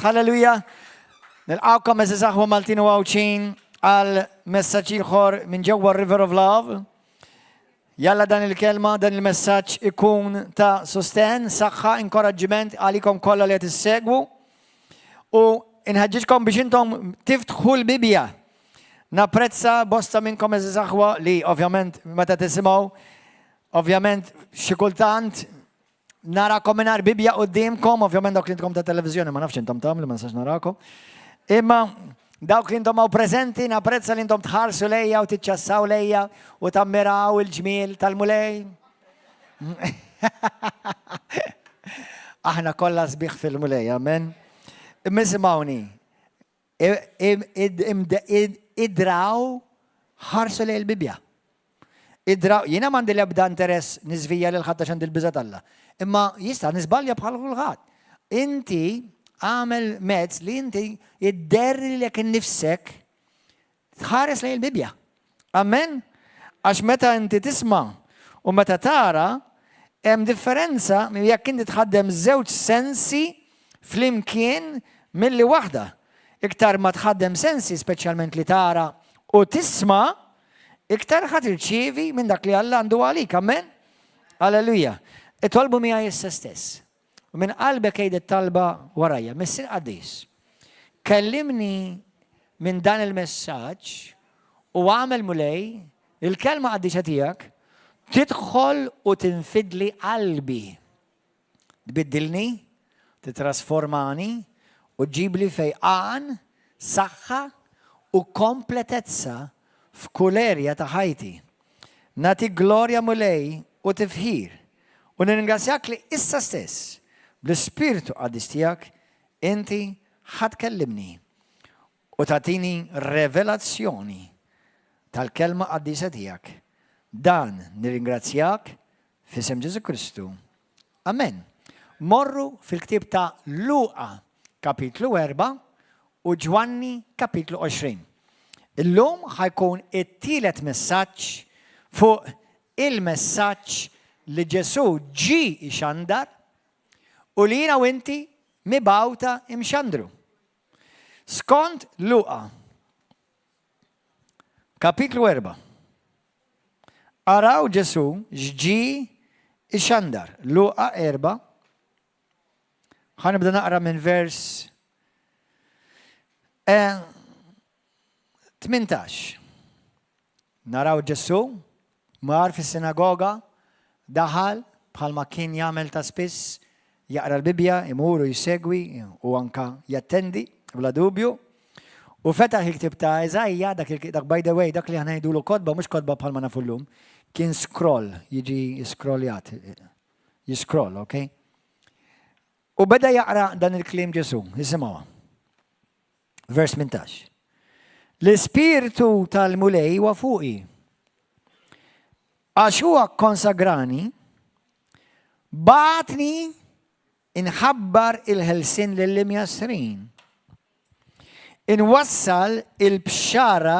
Halleluja. Nilqawkom eżiż aħwa Maltin u Għawdxin għal messaġġ ieħor minn ġewwa River of Love. Jalla dan il-kelma, dan il-messaġġ ikun ta' sosten, saħħa, inkoraġġiment għalikom kollha li qed issegwu. U inħeġġiġkom biex intom tiftħu l-Bibja. Napprezza bosta minnkom eżiż aħwa li ovvjament meta tisimgħu, ovvjament xi kultant Narakom mingħajr Bibbja quddiemkom, ovvjament dawk li intkom ta' televiżjoni ma nafx intom tagħmlu, ma nistax narakom. Imma dawk li intom hawn preżenti, napprezza li intom tħarsu lejja u tiċċassaw lejja u tammiraw il-ġmiel tal-Mulej. Aħna kollha sbieħ fil-Mulej, amen. Imma isimgħuni, Idraw ħarsu lejn il-Bibbja. Idraw, jiena m'għandi l-ebda interess niżvija lil ħadd għax għandi l-biża' t'Alla. Imma jista' niżbalja bħal kulħadd. Inti għamel mezz li inti idderri lilek innifsek tħares lejn il-Bibbja. Amen? Għax meta inti tisma' u meta tara, hemm differenza jekk inti tħaddem żewġ sensi flimkien milli waħda. Iktar ma tħaddem sensi, speċjalment li tara u tisma', iktar ħa tirċievi minn dak li Alla għandu għalik. Amen? Alleluja. Itolbu miegħi issa stess. U minn qalbek għid it-talba warajja. Missier qaddis, kellimni minn dan il-messaġġ u għamel Mulej il-kelma qaddisa tiegħek tidħol u tinfidli qalbi. Tbiddilni, titrasformani u ġibli fejqan, saħħa u kompletezza f'kull erja ta' ħajti. Nagħtik glorja Mulej u tifħir, u nirringrazzjak li issa stess, bl-Ispirtu Qaddis tiegħek, inti ħa tkellimni u tagħtini revelazzjoni tal-Kelma Qaddisa tiegħek. Dan nirringrazzjak f'isem Ġesù Kristu. Amen. Morru fil-ktieb ta' Luqa kapitlu 4 u Ġwanni kapitlu 20. Illum ħa jkun it-tielet messaġġ fuq il-messaġġ li Ġesù ġie jxandar u li jiena u inti mibgħuta imxandru. Skont Luqa kapitlu 4. Araw Ġesù x'ġie ixandar. Luqa 4. Ħa nibda naqra minn vers 18. Naraw Ġesù mar fis-sinagoga, daħal bħalma kien jagħmel ta' spiss, jaqra l-Bibbja, imur u jsegwi u anka jattendi, bla dubju. U fetaħ il-ktieb ta' Iżaija, dak, dak by the way, dak li aħna ngħidulu kotba, mhux kotba bħalma nafu llum, kien scroll, jiġi scrolljat, jiscroll, ok? U beda jaqra dan il-kliem Ġesù, isimgħu. Vers 18. L-ispirtu tal-Mulej huwa fuqi. Għax huwa kkonsagrani, bagħatni inħabbar il-ħelsien lill-imjassrin. Inwassal il-bxara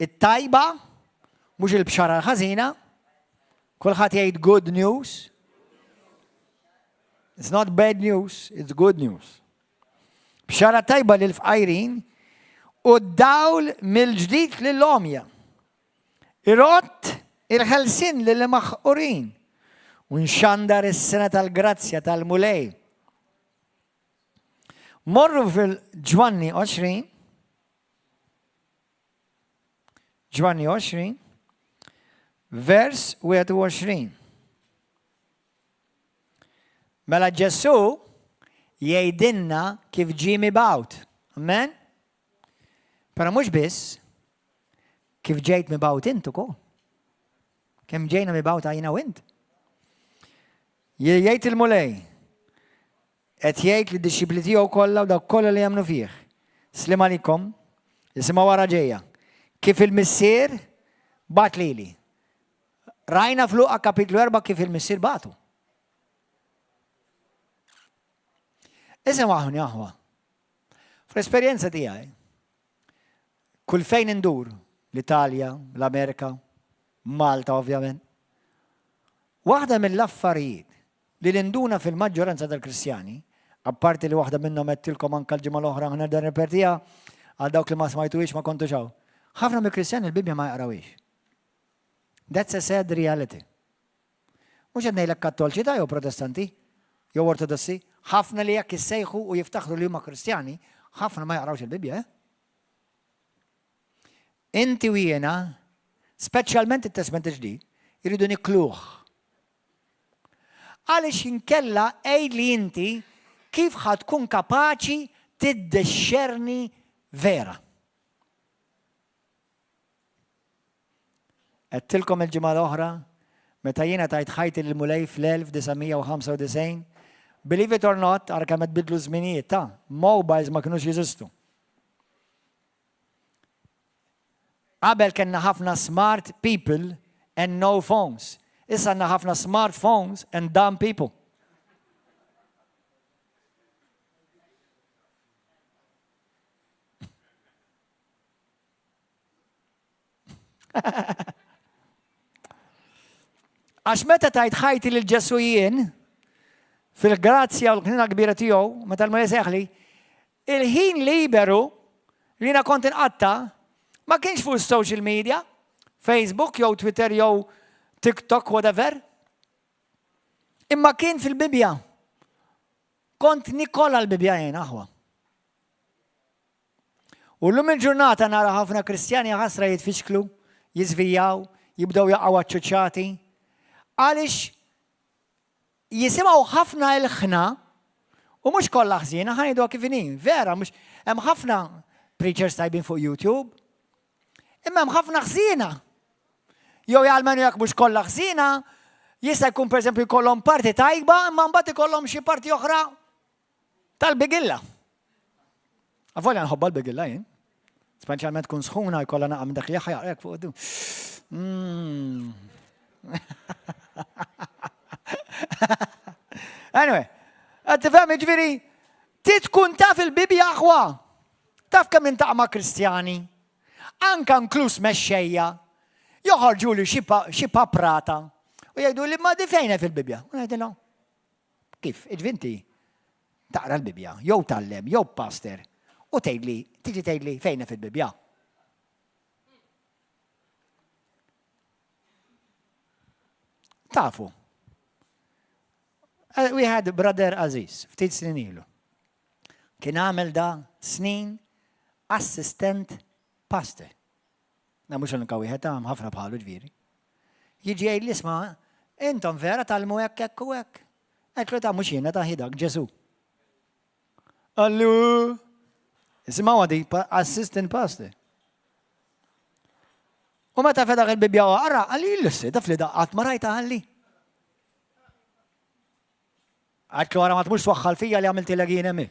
it-tajba, mhux il-bxara l-ħażina, kulħadd jgħid good news. It's not bad news, it's good news. Bxara tajba lil fqajrin u d-dawl mill-ġdid lil-għomja. Irott il-ħelsien lil maħqurin u nxandar is-sena tal-grazzja tal-Mulej. Morru fil-Ġwanni 20, Ġwanni 20, vers 21. Mela Ġesù jgħidilna kif ġie mibgħut. Amen? Però mhux biss, kif ġejt mibgħut int ukoll. Kemm ġejna mibgħuta jiena u int. Jgħid il-Mulej, qed jgħid lid-dixxipli tiegħu kollha u dawk kollha li jemmnu fih, Sliem għalikom, isimgħu wara ġejja. Kif il-Missier bagħat lili. Rajna f'Luqa kapitlu 4 kif il-Missier bagħtu. Isimgħuni aħwa. Fl-esperjenza tiegħi, kull fejn indur, l-Italja, l-Amerika, Malta ovvjament, waħda mill-affarijiet li ninduna fil-maġġoranza tal-Kristjani, Apparti li waħda minnhom għedtilkom anke l-ġimgħa l-oħra aħna dan nirrepetiha għal dawk li ma smajtuhiex ma kontux hawn. Ħafna mill-Kristjani l-Bibbja ma jaqrawhiex. That's a sad reality. Mhux qed ngħidlek Kattolċi ta' jew Protestanti jew Ortodossi, ħafna li jekk issejħu u jiftaħru li huma Kristjani, ħafna ma jaqrawx il-Bibbja, eh? Inti u jiena, speċjalment it-Testment il-Ġdid, irridu nikluh. Għaliex inkella għidli inti kif ħa tkun kapaċi tiddixxerni vera. Għedtilkom il-ġimgħa l-oħra, meta jiena tajt ħajti lill-Mulej fl-1995, believe it or not, ara kemm qed tbiddlu ż-żminijiet, ta' mobiles ma kinux jeżistu. Qabel kellna ħafna smart people and no phones. Issa għandna ħafna smart phones and dumb people. Għax meta tajt ħajti lil Ġesu jien, fil-grazzja u l-ħnina kbira tiegħu, meta l-Mulej seħli, Il-ħin liberu li jiena kont inqatta' ma kienx fuq is-social media, Facebook jew Twitter jew TikTok whatever. Imma kien fil-Bibbja. Kont nikola l-Bibbja jien aħwa. U llum il-ġurnata nara ħafna Kristjani ħasra jitfixklu, jiżvijaw, jibdew jaqgħu aċċuċati. Għaliex Jisimgħu ħafna ilħna u mhux kollha ħżiena, ħa ngħiduha kif inhi, vera mhux hemm ħafna preachers tajbin fuq YouTube. Imma hemm ħafna ħżiena. Jew jgħalmenu jekk mhux kollha ħżiena, jista' jkun pereżempju jkollhom parti tajba, imma mbagħad ikollhom xi parti oħra Tal-bigilla. Avolja nħobba l-bigilla jien. Speċjalment tkun sħuna jkollha naqa' minn dak li jaħjaq fuq du. Mm. Anyway, qed tifhem jiġifieri ti tkun taf il-Bibja aħwa. Taf kemm intaqa' ma' Kristjani, anka inkluż mexxejja, joħorġu li xi paprata u jgħidu li ma di fejn fil-Bibja. U ngħidilhom, Kif? Jiġifieri inti taqra l-Bibbja, jew tgħallem, jew pastor, u tgħidli, tiġi tgħidli fejn fil-Bibbja. Tafu. Eh, we had brother Aziz, ftit snin ilu. Kien għamel da snin assistent pastor. Na mhux l-unika wieħed ta' ħafna bħalu ġifieri. Jiġi jgħid li isma' intom vera tgħallmu hekk hekk u hekk. Għedtlu ta' mhux jiena ta' dak Ġesù. Allu! Isimgħu għadi, assistant pastor. U meta fedaħ il-Bibja u għara, għalli l-issi, taf li daqqat ma rajta għalli. Għedtlu ara ma tmurx twaħħal fija li għamiltilek jien hemm.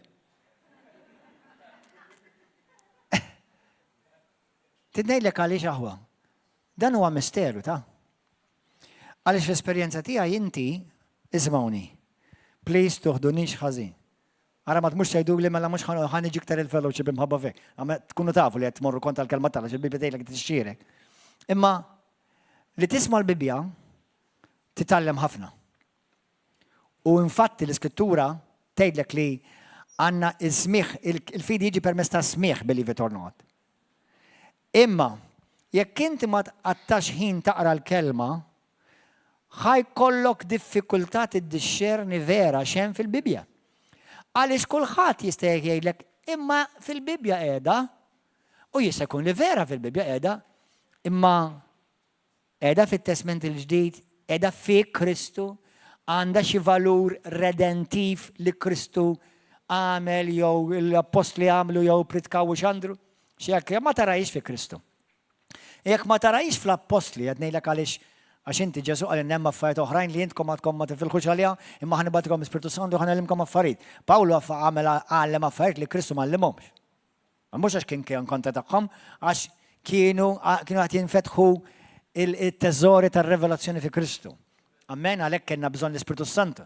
Trid ngħidlek għaliex aħwa. Dan huwa misteru ta'. Għaliex fl-esperjenza tiegħi inti isimgħuni. Please tuħdunix ħażin. Ara ma tmux tgħidu li mela mhux ħa niġi iktar il-fellowship imħabba fik. Tkunu tafu li qed tmorru kontra l-kelma tal il-Bibja tgħidlek tixxierek. Imma li tisma' l-Bibja titgħallem ħafna. U infatti l-Iskrittura tgħidlek li għandna s-smigħ, il-fidi jiġi permezz tas-smigħ, believe it or not. Imma jekk inti ma tqattax ħin taqra l-kelma, ħa jkollok diffikultà tiddixxerni vera x'hemm fil-Bibbja. Għaliex kulħadd jista' jgħidlek imma fil-Bibbja qiegħda, u jista' jkun li vera fil-Bibbja qiegħda, imma Qiegħda fit-Testment il-Ġdid, qiegħda fi Kristu, għandha xi valur redentiv li Kristu għamel jew l-appostli għamlu jew pritkaw u xandru? Xi jekk ma tarahiex fi Kristu. Jekk ma tarahiex fl-appostli, qed ngħidlek għaliex għax inti Ġesù qal hemm affarijiet oħrajn li intkom għadkom ma tifilħux għaliha, imma ħa nibgħatilkom l-Ispirtu Santu ħa ngħallimkom affarijiet. Pawlu għamel għallem affarijiet li Kristu m'għallimhomx. Mhux għax kien kien kontra tagħhom, għax kienu kienu qed jinfetħu il-teżori tar-revelazzjoni fi Kristu. Amen, għalhekk kellna bżonn l-Ispirtu Santu.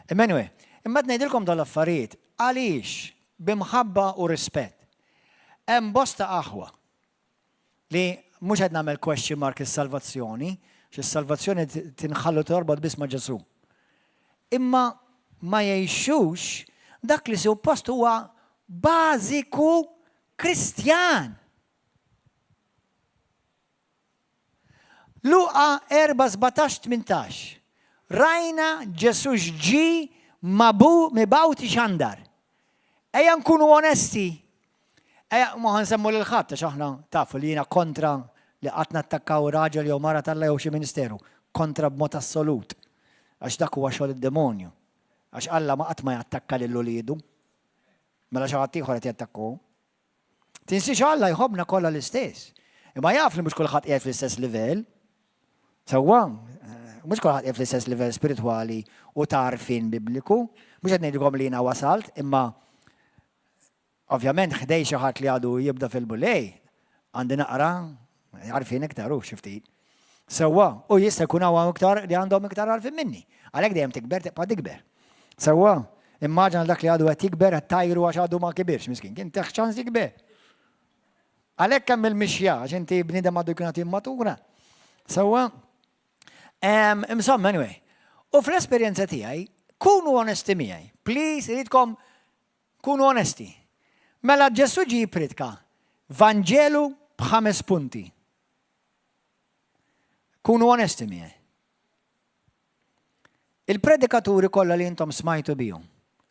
Imma anyway, imma qed ngħidilkom dawn l-affarijiet għaliex b'imħabba u rispett. Hemm bosta aħwa li mhux qed nagħmel question mark is-salvazzjoni, xi s-salvazzjoni tinħallu torbot biss ma' Ġesù. Imma ma jgħixux Dak li suppost huwa bażiku Kristjan. Luqa 4, 17, 18. Rajna Ġesù x'ġie mabu mibgħut ixandar. Ejja nkunu onesti. Ejja ma nsemmu lil ħadd għax aħna tafu li jiena kontra li qatt nattakkaw raġel jew mara t'Alla jew xi ministeru. Kontra b'mod assolut. Għax dak huwa xogħol id-demonju. Għax Alla ma qatt ma jattakka lil uliedu. Mela xi ħadd ieħor qed jattakku. Tinsiex Alla jħobbna kollha l-istess. Imma jaf li mhux kulħadd qiegħed fl-istess livell. Sewwa, mhux kulħadd qiegħed fl-istess livell spiritwali u ta' għarfien bibliku. Mhux qed ngħidilkom li jiena wasalt, imma ovvjament ħdej xi ħadd li għadu jibda fil-Mulej, għandi naqra għarfien iktar u xi ftit. Sewwa, u jista' jkun hawn iktar li għandhom iktar għarfien minni. Għalhekk dejjem tikber tibqa' tikber. Sewwa, immaġina dak li għadu qed jikber qed tajru għax għadu ma kibirx miskin, kien teħ ċans jikber. Għalhekk hemm il-mixja għax inti bniedem għadu jkun qed jimmatura. Sewwa, insomma, anyway. U fl-esperjenza tiegħi, kunu onesti miegħi. Please, iridkom kunu onesti. Mela Ġesù ġie jippritka Vanġelu b'ħames punti. Kunu onesti miegħi. Il-predikaturi kollha li intom smajtu bihom,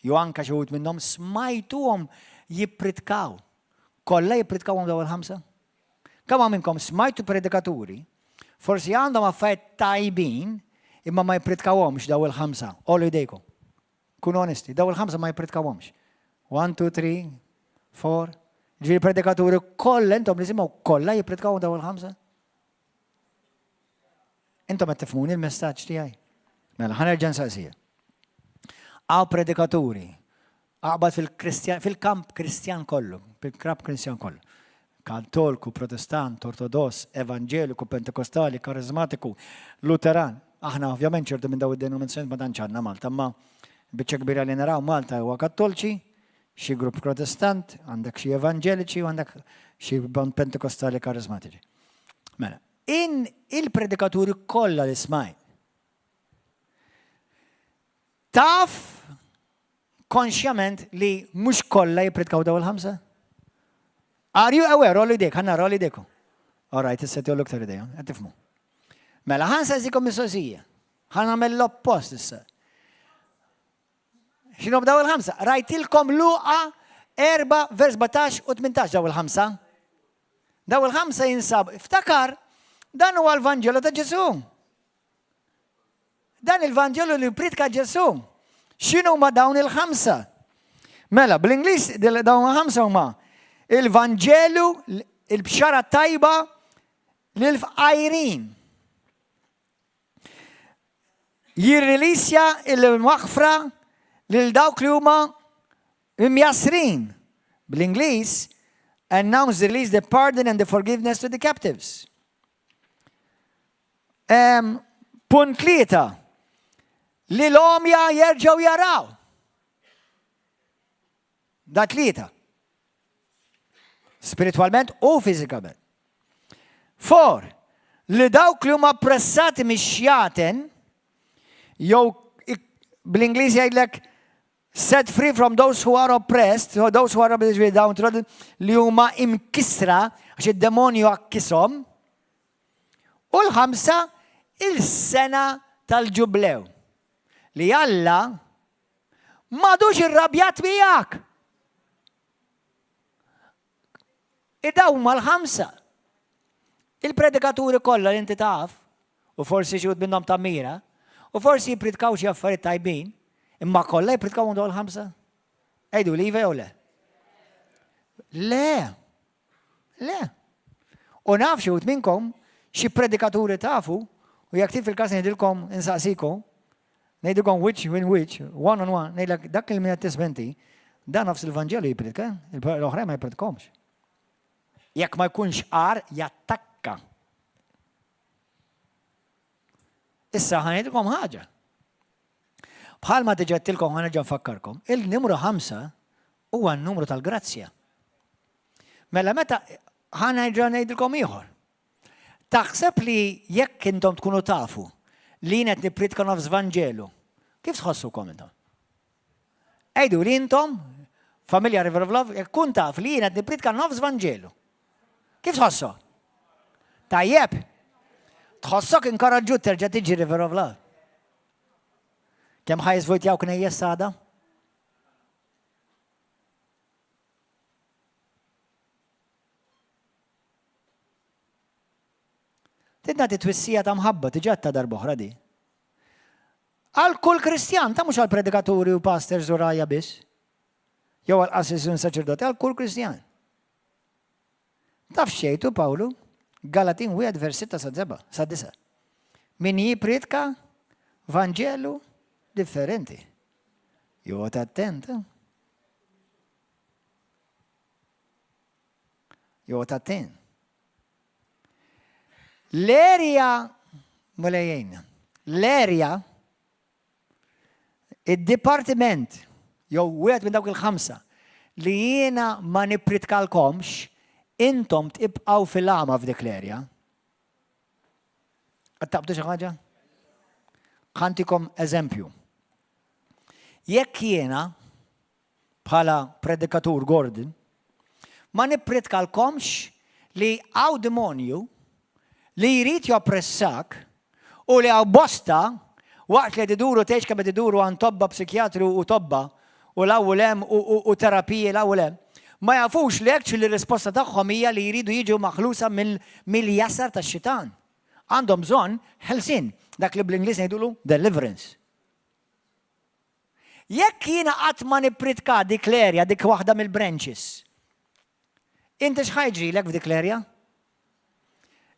jew anke xi wħud minnhom smajtuhom jippritkaw. Kollha jippritkawhom dawn il-ħamsa? Kemm hawn minnkom smajtu predikaturi, forsi għandhom affarijiet tajbin, imma ma jippritkawhomx dawn il-ħamsa. Għollu jdejkom. Kunu onesti, daw il-ħamsa ma jippritkawhomx. One, two, three, four. Ġifieri predikaturi kollha intom li simgħu kollha jippritkaw daw il-ħamsa? Intom qed tifhmuni l-messaġġ tiegħi. Mela ħa nerġa' nsaqsija. Għaw predikaturi, aqbad fil-Kristjan, fil-kamp Kristjan kollu, fil-kamp Kristjan kollu. Kattolku, Protestant, Ortodoss, Evanġeliku, Pentekostali, Karizmatiku, Luteran. Aħna ovvjament ċertu minn daw id-denominazzjoni ma tantx għandna Malta, imma biċċa kbira li naraw Malta huwa Kattolċi, xi grupp Protestant, għandek xi Evanġeliċi u għandek xi Pentekostali Karizmatiċi. Mela, in il-predikaturi kollha li smajt. Taf konxjament li mhux kollha jippritkaw daw il-ħamsa? Are you aware? Għollu jdejk, ħa nara għollu jdejkom. All right, issa tgħollu iktar idejhom, qed tifhmu. Mela ħa nsaqsikom mistoqsija. Ħa nagħmel l-oppost issa. X'inhom daw il-ħamsa? Rajtilkom Luqa 4 vers 17 u 18 daw il-ħamsa. Daw il-ħamsa jinsab. Iftakar, dan huwa l-Vanġelu ta' Ġesu. Dan il-Vanġelu li pritka Ġesù. X'inhuma dawn il-ħamsa? Mela, bl-Ingliż dawn il-ħamsa huma il-Vanġelu, il-bxara tajba lil-fqajrin. Jirrilisja il-maħfra lil dawk li huma imjassrin. Bl-Ingliż, announce the release, the pardon and the forgiveness to the captives. Punt 3. Li l-għomja jerġgħu jaraw. Da 3. Spiritwalment u fiżikament. 4. Li dawk li huma pressati mix-xjaten jew bl-Ingliż jgħidlek Set free from those who are oppressed, so those who are oppressed, downtrodden, li huma imkissra, għax id-demonju għakkisom. U l-5, il-sena tal-ġublew. Li Alla m'għadux irrabjat miegħek. Id-daw huma l-ħamsa. Il-predikaturi kollha li inti taf, u forsi xi minnhom tammira, u forsi jippritkaw xi affarijiet tajbin, imma kollha jippritkaw dawn il-ħamsa? Għidu li iva jew le? Le. Le. U naf xi wħud minnkom, xi predikaturi tafu, u jekk tif fil-każ ngħidilkom insaqsikom, ngħidilkom which in which, one on one, ngħidlek dak il min qed tismenti, dan nofs il-Vanġelu jippritka, l-oħrajn ma jippritkomx. Jekk ma jkunx qar, jattakka. Issa ħa ngħidilkom ħaġa. Bħalma diġà għedtilkom ħa nerġa' nfakkarkom, il-numru 5 huwa n-numru tal-grazzja. Mela meta ħa nerġa' ngħidilkom ieħor. Taħseb li jekk intom tkunu tafu li jien qed nippritka nofs Vanġelu, kif tħossukom intom? Għidu li intom, familja River of Love, jekk kun taf li jiena qed nippritka nofs Vanġelu. Kif tħossok? Tajjeb. Tħossok inkoraġġut terġa' tiġi River of Love. Kemm ħa jiżvojtjaw knejjes għada? Trid nagħti twissija ta' mħabba diġà ta' darb'oħra di. Għal kull Kristjan, ta' mhux għal predikaturi u pastors u rgħajja biss. Jew għal qassis u saċerdoti, għal kull Kristjan. Taf xejtu Pawlu? Galatin 1 vers 6 sa 7, sa 9. Min jipritka Vanġelu differenti. Joqgħod attent. Eh? Joqgħod attent. L-erja mulejjejn. L-erja id-dipartiment jew wieħed minn dawk il-ħamsa li jiena ma nipritkalkomx intom tibqgħu fil-għama f'dik l-erja. Qed taqbdu xi ħaġa? Ħantikom eżempju. Jekk jiena bħala predikatur Gordon, ma nippritkalkomx li hawn demonju li jrid joppressak u li hawn bosta waqt li qed iduru tgħidx kemm qed iduru għand tobba psikjatri u tobba u 'l hawn u 'l hemm u terapiji 'l hawn u 'l hemm, ma jafux li actually r-risposta tagħhom hija li jridu jiġu maħlusa mill-jasar tax-xitan. Għandhom bżonn ħelsien, dak li bl-Ingliż ngħidulu deliverance. Jekk jiena qatt ma nippritka dik l-area, dik waħda mill-branches, inti x'ħa jiġrilek f'dik l-area?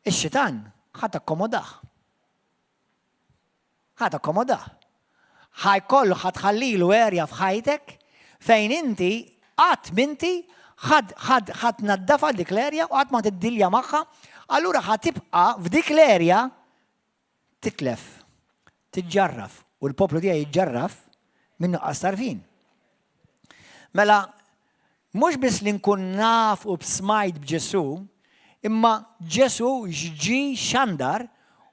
Ix-xitan ħa takkomodah. Ħa takkomodah. Ħa jkollu ħa tħallilu area f'ħajtek fejn inti qatt m'inti ħa tnaddafha dik l-area u qatt ma tiddilja magħha, allura ħa tibqa' f'dik l-area Titlef, tiġġarraf, u l-poplu tiegħi jiġġarraf minn nuqqas t'għarfien. Mela, mhux biss li nkun naf u b'smajt b'Ġesù, imma Ġesù x'ġie xandar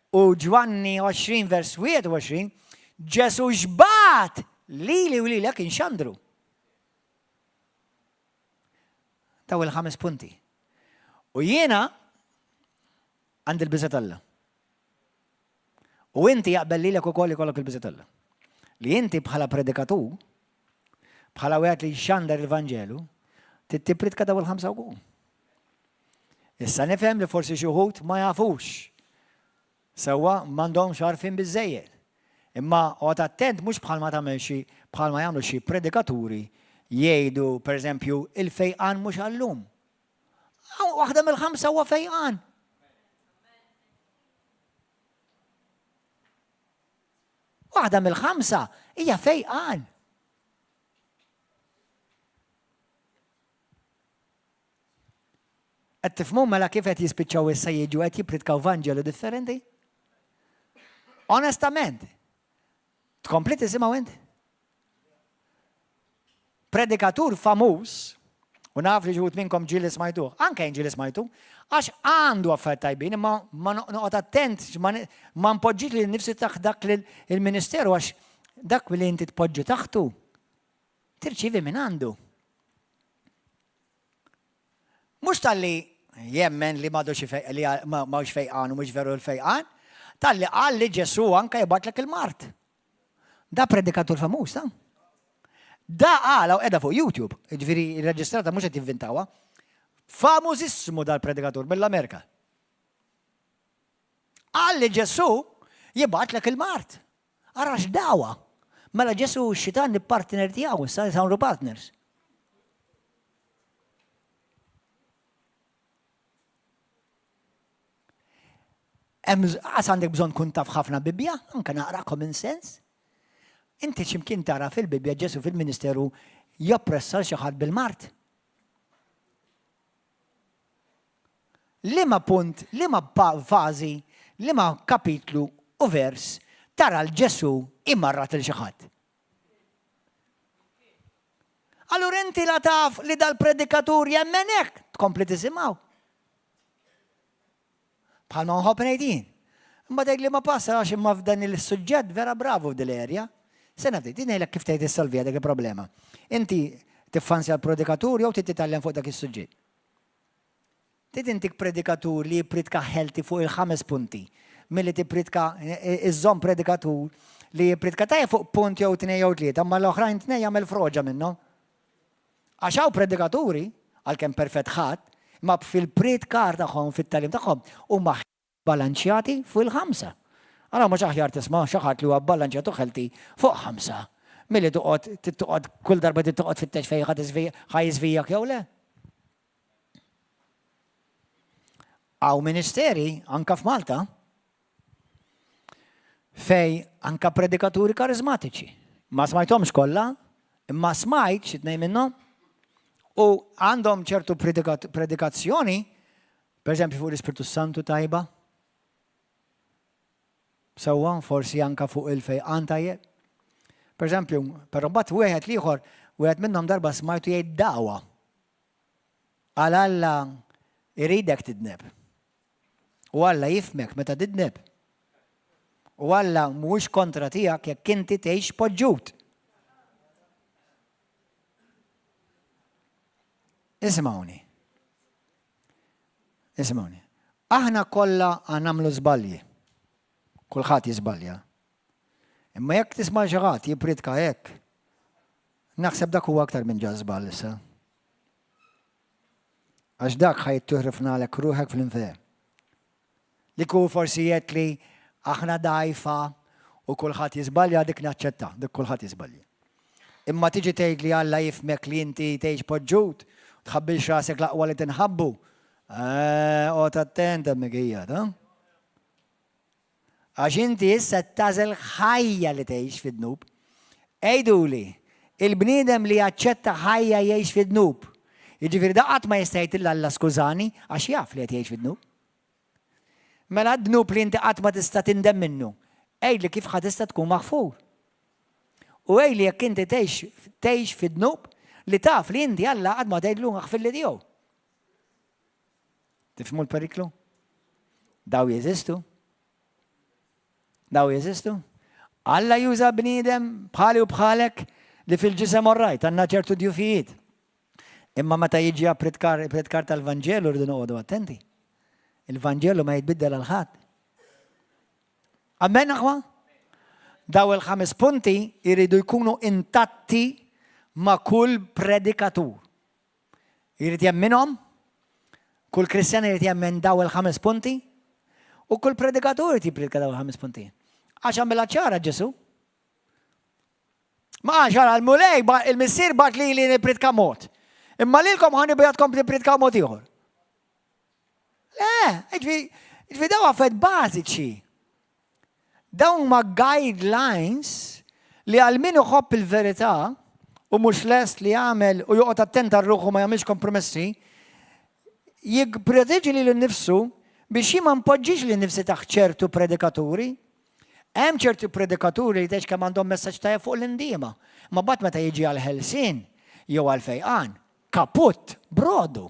u Ġwanni 20 vers 21, Ġesù x'bagħat lili u lilek inxandru. Daw il-ħames punti. U jiena għandi l-biża' t'Alla. U inti jaqbel lilek ukoll ikollok il-biża' t'Alla. Li inti bħala predikatur, bħala wieħed li jxandar il-Vanġelu, trid tippritka daw il-ħamsa wkoll. Issa nifhem li forsi xi wħud ma jafux. Sewwa m'għandhomx għarfien biżejjed. Imma oqgħod attent mhux bħalma tagħmel xi bħalma jagħmlu xi predikaturi jgħidu pereżempju il-fejqan mhux għallum. Waħda mill-ħamsa huwa fejqan. Waħda mill-ħamsa hija fejqan. Qed tifhmu mela kif qed jispiċċaw issa jiġu qed jippritkaw vanġelu differenti? Onestament, tkompli tisimgħu int? Predikatur famuż, u naf li ġut minnkom ġieli smajtuh, anke jien ġieli smajtu, għax għandu affarijiet tajbin, imma ma noqgħod attent ma npoġġix lil nifsi taħt dak il-ministeru għax dak li inti tpoġġi taħtu tirċievi minn għandu. Mhux talli jemmen li m'għadux li m'hawnx fejqan u mhux veru l-fejqan, talli qal li Ġesù anke jibgħatlek il-mard. Da predikatur famuż, ta? Da qal hawn qiegħda fuq YouTube, jiġifieri rreġistrata mhux qed jivvintawha. Famużissimu dal-predikatur mill-Amerika. Qal li Ġesù jibgħatlek il-mard. Ara x'dawa! Mela Ġesù u x-xitan il-partner tiegħu issa saru partners. Għas għandek bżonn tkun taf ħafna Bibbja, anke naqra common sense. Inti x'imkien tara fil-Bibbja Ġesù fil-ministeru joppressa xi ħadd bil-mard. Liema punt, liema fażi, liema kapitlu u vers tara 'l Ġesù jmarrad lil xi ħadd? Allura inti la taf li dal-predikatur jemmen hekk, tkompli tisimgħu. Bħalma nħobb ngħid jien. Imma tgħid li ma passa għax imma f'dan il-suġġett vera bravu f'dil area. Sena ftit, din ngħidlek kif tgħid issolviha dik il-problema. Inti tiffansja l-predikatur jew trid titgħallem fuq dak is-suġġett. Trid intik predikatur li jippriedka healthy fuq il-ħames punti milli tippriedka iżżomm predikatur li jippriedka tajjeb fuq punt jew tnejn jew tlieta, imma l-oħrajn tnejn jagħmel froġa minnhom. Għax hawn predikaturi, għalkemm perfett ħadd, imma fil-priedkar tagħhom, fit-tagħlim tagħhom, huma bbalanċjati fuq il-ħamsa. Allura mhux aħjar tisma' xi ħadd li huwa bbalanċjat u healthy fuq ħamsa milli toqgħod toqgħod kull darba trid toqgħod tfittex fejn ħa jiżvijak jew le? Hawn ministeri anka f'Malta fej anka predikaturi karizmatiċi. Ma smajthomx kollha, imma smajt xi tnejn minnhom u għandhom ċertu predikazzjoni, per eżempju fuq l-Ispirtu Santu tajba, sewwa, forsi anka fuq il-fejqan tajjeb. Per eżempju, però mbagħad wieħed l-ieħor, wieħed minnhom darba smajtu jgħid dawa. Għal Alla jridek tidneb. U Alla jifhmek meta tidneb. U Alla mhuwiex kontra tiegħek jekk inti tgħix poġġut. Isimgħuni. Isimgħuni. Aħna kollha nagħmlu żbalji. Kulħadd jiżbalja. Imma jekk tisma' xi ħadd jippriedka hekk, naħseb dak huwa aktar minn ġa żball issa. Għax dak ħa jittuħrifnalek ruħek fl-infern. Li ku forsi jgħid li aħna dgħajfa u kulħadd jiżbalja dik naċċetta, dik kulħadd jiżbalja. Imma tiġi tgħid li Alla jifhmek li inti tgħix poġġut, tħabbilx rasek l-aqwa li tinħabbu. Eh, oqgħod attent hemmhekk hija, ta? Għax inti issa qed tagħżel ħajja li tgħix fid-dnub. Għiduli, il-bniedem li jaċċetta ħajja jgħix fid-dnub, jiġifieri da qatt ma jista' jgħid 'l Alla skużani għax jaf li qed jgħix fid-dnub. Mela d-dnub li inti qatt ma tista' tindem minnu, għidli kif ħa tista' tkun maħfur. U għidli jekk inti tgħix tgħix fid-dnub li taf li inti Alla qatt ma tgħidlu aħfirli tiegħu. Tifhmu l-periklu? Daw jeżistu. Daw jeżistu. Alla juża bniedem bħali u bħalek li fil-ġisem orrajt, għandna ċertu djufijiet. Imma meta jiġi għall-pritkar, il-pritkar tal-Vanġelu rridu noqogħdu attenti. Il-Vanġelu ma jitbiddel għal ħadd. Amen aħwa? Daw il-ħames punti jridu jkunu intatti ma' kull predikatur. Jrid jemminhom, kull Kristjan irid jemmen daw il-ħames punti, u kull predikatur irid jippriedka daw il-ħames punti. Għax għamilha ċara Ġesu. Ma għax għara l-mulej, il-missier bat li li nippriedka mod. Imma lilkom ħa nibgħatkom tippriedkaw mod ieħor. Le, ġifi daw affarijiet bażiċi. Dawn huma guidelines li għal min iħobb il-verità u mhux lest li jagħmel u joqgħod attent għal ruħu ma jagħmilx kompromessi, jipproteġi lilu nnifsu biex jien ma npoġġix lil nifsi taħt ċertu predikaturi. Hemm ċertu predikaturi li tgħidx kemm għandhom messaġġ tajjeb fuq l-indiema. Ma mbagħad meta jiġi għal ħelsien jew għal fejqan, kaputt, brodu.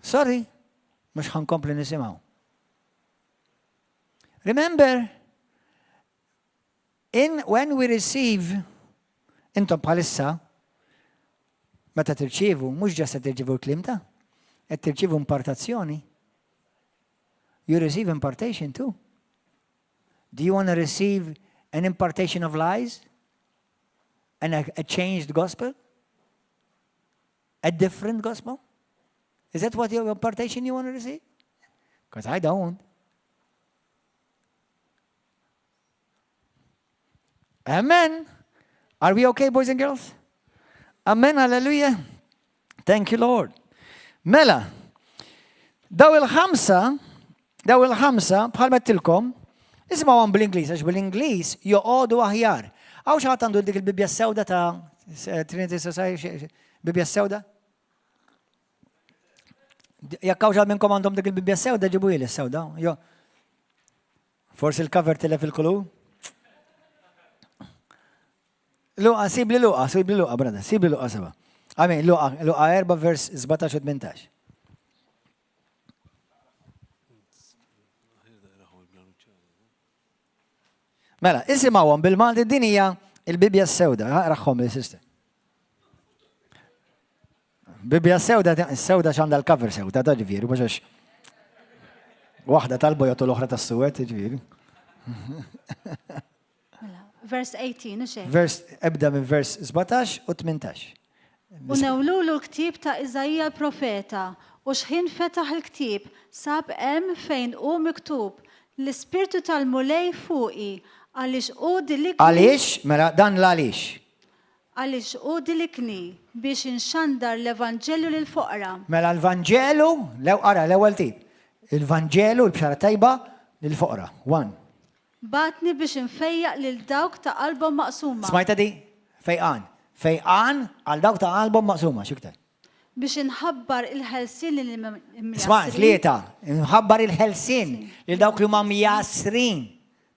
Sorry, mhux ħa nkompli nisimgħu. Remember, in when we receive, intom bħalissa, meta tirċievu, mhux ġast se tirċievu l-kliem ta' qed tirċievu impartazzjoni. You receive impartation too. Do you want to receive an impartation of lies? And a, a changed gospel? A different gospel? Is that what your impartation you want to receive? Because I don't. Amen. Are we okay, boys and girls? Amen, hallelujah. Thank you, Lord. Mela, daw il-ħamsa, daw il-ħamsa, bħal mettilkom, isimgħu għan bl-Ingliż, għax bl-Ingliż joqogħdu aħjar. Hawn xi ħadd għandu dik il-Bibbja sewda ta' Trinity Society, Bibbja sewda? Jekk hawn xi minnkom għandhom dik il-Bibbja sewda, ġibu ili sewda. Jo. Forsi l-cover tilef il-kulur. Luqa, sibli Luqa, sibli Luqa, brother, sibli Luqa seba. Amin, Luqa, Luqa 4 vers 17 u 18. Mela, isimgħuhom bil-Malti din hija il-Bibbja s-sewda, aqrahom il-sister. Bibbja sewda, sewda x'għandha l-cover sewda, ta' ġifieri, mhux għax waħda tal-bojot u l-oħra tas-suwed, ġifieri. Mela, Vers 18, u xejn. Vers, ebda minn vers 17 u 18. U newlulu l-ktieb ta' Iżaija l-profeta, u xħin fetaħ il-ktieb, sab hemm fejn hu miktub, L-Ispirtu tal-Mulej fuqi, għaliex hu dilikni. Għaliex, mela dan l-għaliex. Għaliex hu dilikni biex inxandar l-evanġelju lill-foqra. Mela l-Vanġelu, ara l-ewwel tip. Il-Vanġelu, l-bxara tajba, lill-foqra. One. Bagħatni biex infejjaq lil dawk ta' qalbhom maqsuma. Smajtha di? Fejqan. Fejqan għal dawk ta' qalbhom maqsuma, x'iktar? Biex inħabbar il-ħelsien lil imjassrin. Isma' tlieta. Inħabbar il-ħelsien lil dawk li huma mjassrin.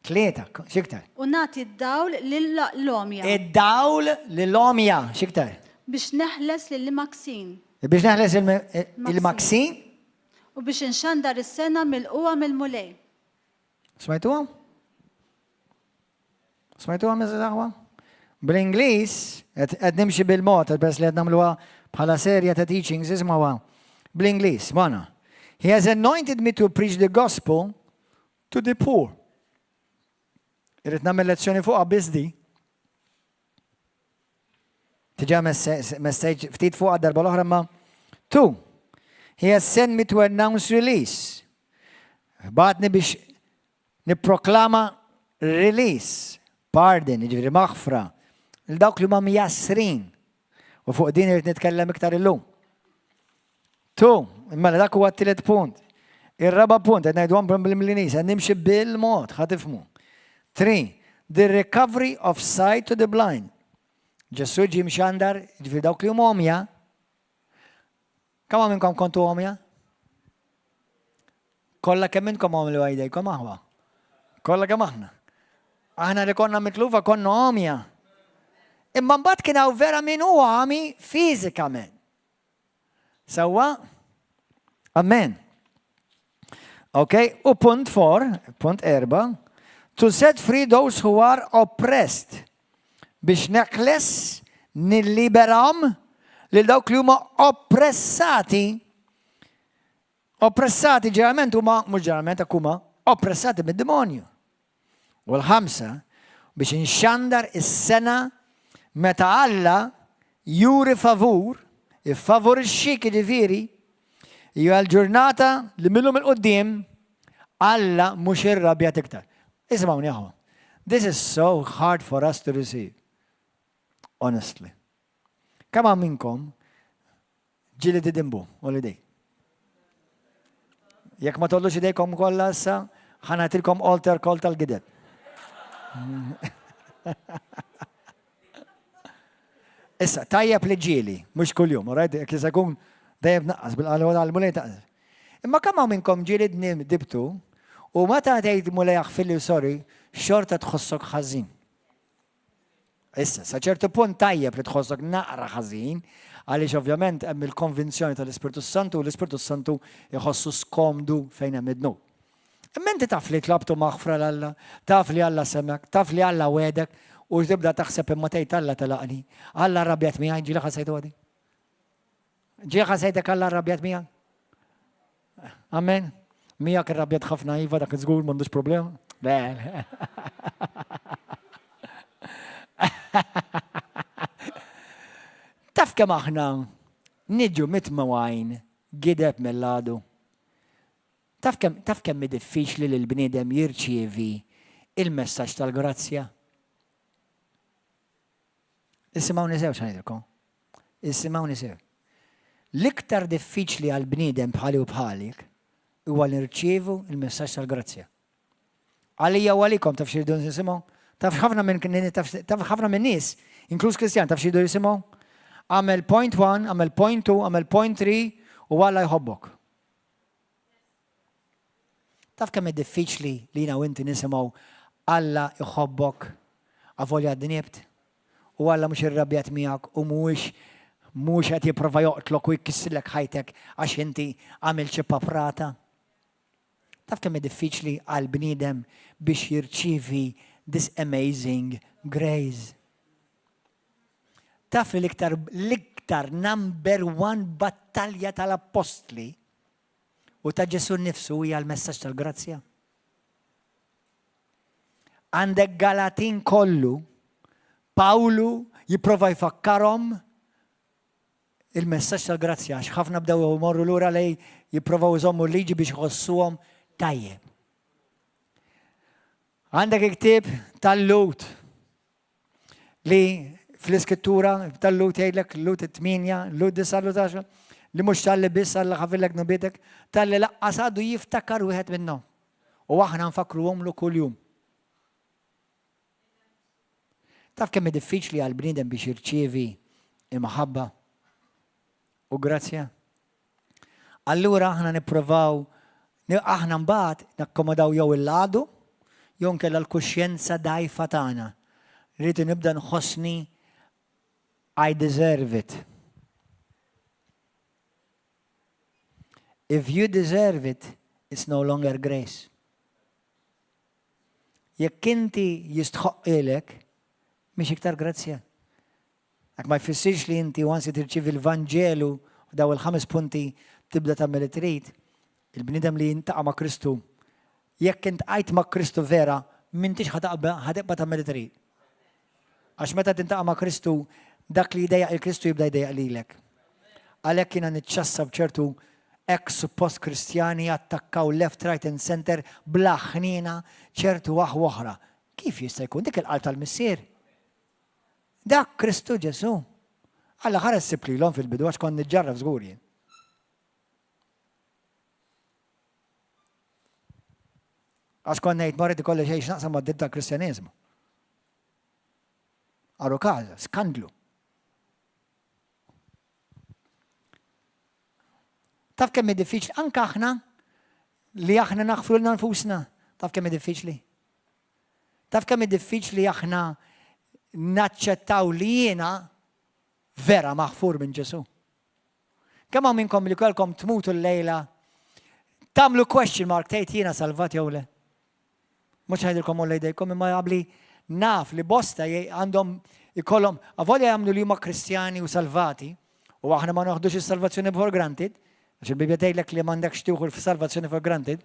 Tlieta, x'iktar? U nagħti d-dawl lill-għomja. Id-dawl lill-għomja, x'iktar? Biex neħles lill-imgħakksin. Biex neħles il-mgħakksin. U biex inxandar is-sena milqugħa mill-Mulej. Smajtuha? Smajtuha Mrs. Aħwa? Bl-Ingliż, qed nimxi bil-mod, peress li qed nagħmluha bħala serja ta' teachings, ismawha. Bl-Ingliż, mana. He has anointed me to preach the gospel to the poor. Irrid nagħmel lezzjoni fuqha biss di. Tiġa message ftit fuqha darba l-oħra ma. Two, he has sent me to announce release. Bagħatni biex nipproklama release, pardon, jiġifieri maħfra, lil dawk li huma mjassrin. U fuq din irid nitkellem iktar illum. Two, mela dak huwa t-tielet punt. Ir-raba' punt, qed ngħidu bil-Ingliż, qed nimxi bil-mod, ħa tifhmu. Three, the recovery of sight to the blind. Ġesù ġie mxandar, ġifieri dawk li huma għomja. Kemm minnkom kontu għomja? Kollha kemm intkom għomlu għajdejkom aħwa. Kollha kemm aħna. Aħna li konna mitlufa konna għomja. Imma mbagħad kien hawn vera min huwa għami fiżikament. Sewwa? Amen. Ok, u punt four, punt erba, to set free those who are oppressed. Biex neħles, nilliberahom lil dawk li huma oppressati. Oppressati ġeneralment huma, mhux ġeneralment huma oppressati mid-demonju. U l-ħamsa, biex inxandar is-sena meta Alla juri favur, iffavorixxik jiġifieri, hija l-ġurnata li mil-lum 'il quddiem Alla mhux irrabjat iktar. Isimgħuni aħwa. This is so hard for us to receive. Honestly. Kemm hawn minnkom Ġieli tidinbu, għolli idejk. Jekk ma tollux idejkom kollha issa, ħa nagħtilkom altar call tal-gideb. Issa, tajjeb li ġieli, mhux kuljum, all right? Jekk jista' jkun dejjem tnaqqas bil-qalba tal-mulej tnaqqas. Imma kemm hawn minnkom ġieli dibtu u meta tgħid mulej aħfirli u sorry, xorta tħossok ħażin. Issa, sa ċertu punt tajjeb li tħossok naqra ħażin, għaliex ovvjament hemm il-konvinzjoni tal-Ispirtu Santu u l-Ispirtu Santu jħossu skomdu fejn hemm id-dnub. Imma inti taf li tlabtu maħfra 'l Alla, taf li Alla semgħek, taf li Alla wegħdek u tibda taħseb imma tgħid Alla telaqni, Alla rrabjat miegħi, ġieli ħassejtuha din? Ġieli ħassejtek Alla rrabjat miegħek? Amen. Miegħek irrabjat ħafna iva dak żgur m'għandux problema. Le. Taf kemm aħna niġu mitmugħin gideb mill-għadu. Taf kemm taf kemm hi diffiċli li l-bniedem jirċievi il-messaġġ tal-grazzja? Isimgħuni sew x'ngħidilkom. Isimgħuni sew. L-iktar diffiċli għal bniedem bħali u bħalik huwa li nirċievu l-messaġġ tal-grazzja. Għalija u għalikom taf x'iridu nisimgħu? Taf ħafna minn taf ħafna minn nies, inkluż Kristjan, taf x'iridu jisimgħu? Għamel point one, għamel point two, għamel point three u Alla jħobbok. Taf kemm hi diffiċli li jiena u inti nisimgħu Alla jħobbok avolja dnibt u Alla mhux irrabjat miegħek u mhuwiex mhux qed jipprova joqtlok u jkissirlek ħajtek għax inti għamilt xi paprata. Taf kemm hi diffiċli għal bniedem biex jirċievi this amazing grace. Taf li l-iktar l-iktar number one battalja tal-appostli u ta' Ġesù nnifsu hija l-messaġġ tal-grazzja? Għandek Galatin kollu, Pawlu jipprova jfakkarhom il-messaġġ tal-grazzja għax ħafna bdew imorru lura lej jipprovaw iżommu l-liġi biex iħossuhom tajjeb. Għandek il-ktieb tal-Lut li fl-iskrittura tal-Lut jgħidlek Lut 8, Lut 9, Lut 10, li mhux talli biss Alla ħafillek dnubietek, talli laqqas għadu jiftakar wieħed minnhom. U aħna nfakruhomlu kuljum. Taf kemm hi diffiċli għal bniedem biex jirċievi imħabba u grazzja? Allura aħna nipprovaw aħna mbagħad nakkomodaw jew il-għadu jew nkella l-kuxjenza dgħajfa tagħna. Rrid nibda nħossni I deserve it. If you deserve it, it's no longer grace. Jekk inti jistħoqqilek, mhix iktar grazzja. Dak ma jfissirx li inti once li tirċievi l-Vanġelu u daw il-ħames punti tibda tagħmel li trid. Il-bniedem li jiltaqa' ma' Kristu, jekk iltqajt ma' Kristu vera, m'intix ħa tibqa' tagħmel li trid. Għax meta tintaqa' ma' Kristu, dak li jdejjaq il-Kristu jibda jdejjaq lilek. Għalhekk jiena niċċassa b'ċertu ex suppost Kristjani jattakkaw left, right and center bla ħniena ċertu aħwa oħra. Kif jista' jkun dik il-qalb tal-Missier? Dak Kristu Ġesù. Alla ħares sib lilhom fil-bidu għax kont niġġarraf żgur jien. Għax kont ngħid ma rrid ikolli xejn x'naqsam mad-dib tal-Kristjaneżmu. Għaru każ, skandlu. Taf kemm hi diffiċli anke aħna li aħna naħfru lilna nfusna. Taf kemm hi diffiċli? Taf kemm hi diffiċli aħna naċċettaw li jiena vera maħfur minn Ġesù. Kemm hawn minnkom li kellkom tmutu llejla tagħmlu question mark tgħid jiena salvat jew le? Mhux ngħidilkom għollu jdejkom imma qabli naf li bosta għandhom ikollhom avolja jagħmlu li huma Kristjani u salvati u aħna ma noħdux is-salvazzjoni for granted, għax il-Bibbja tgħidlek li m'għandekx tieħu l-salvazzjoni for granted,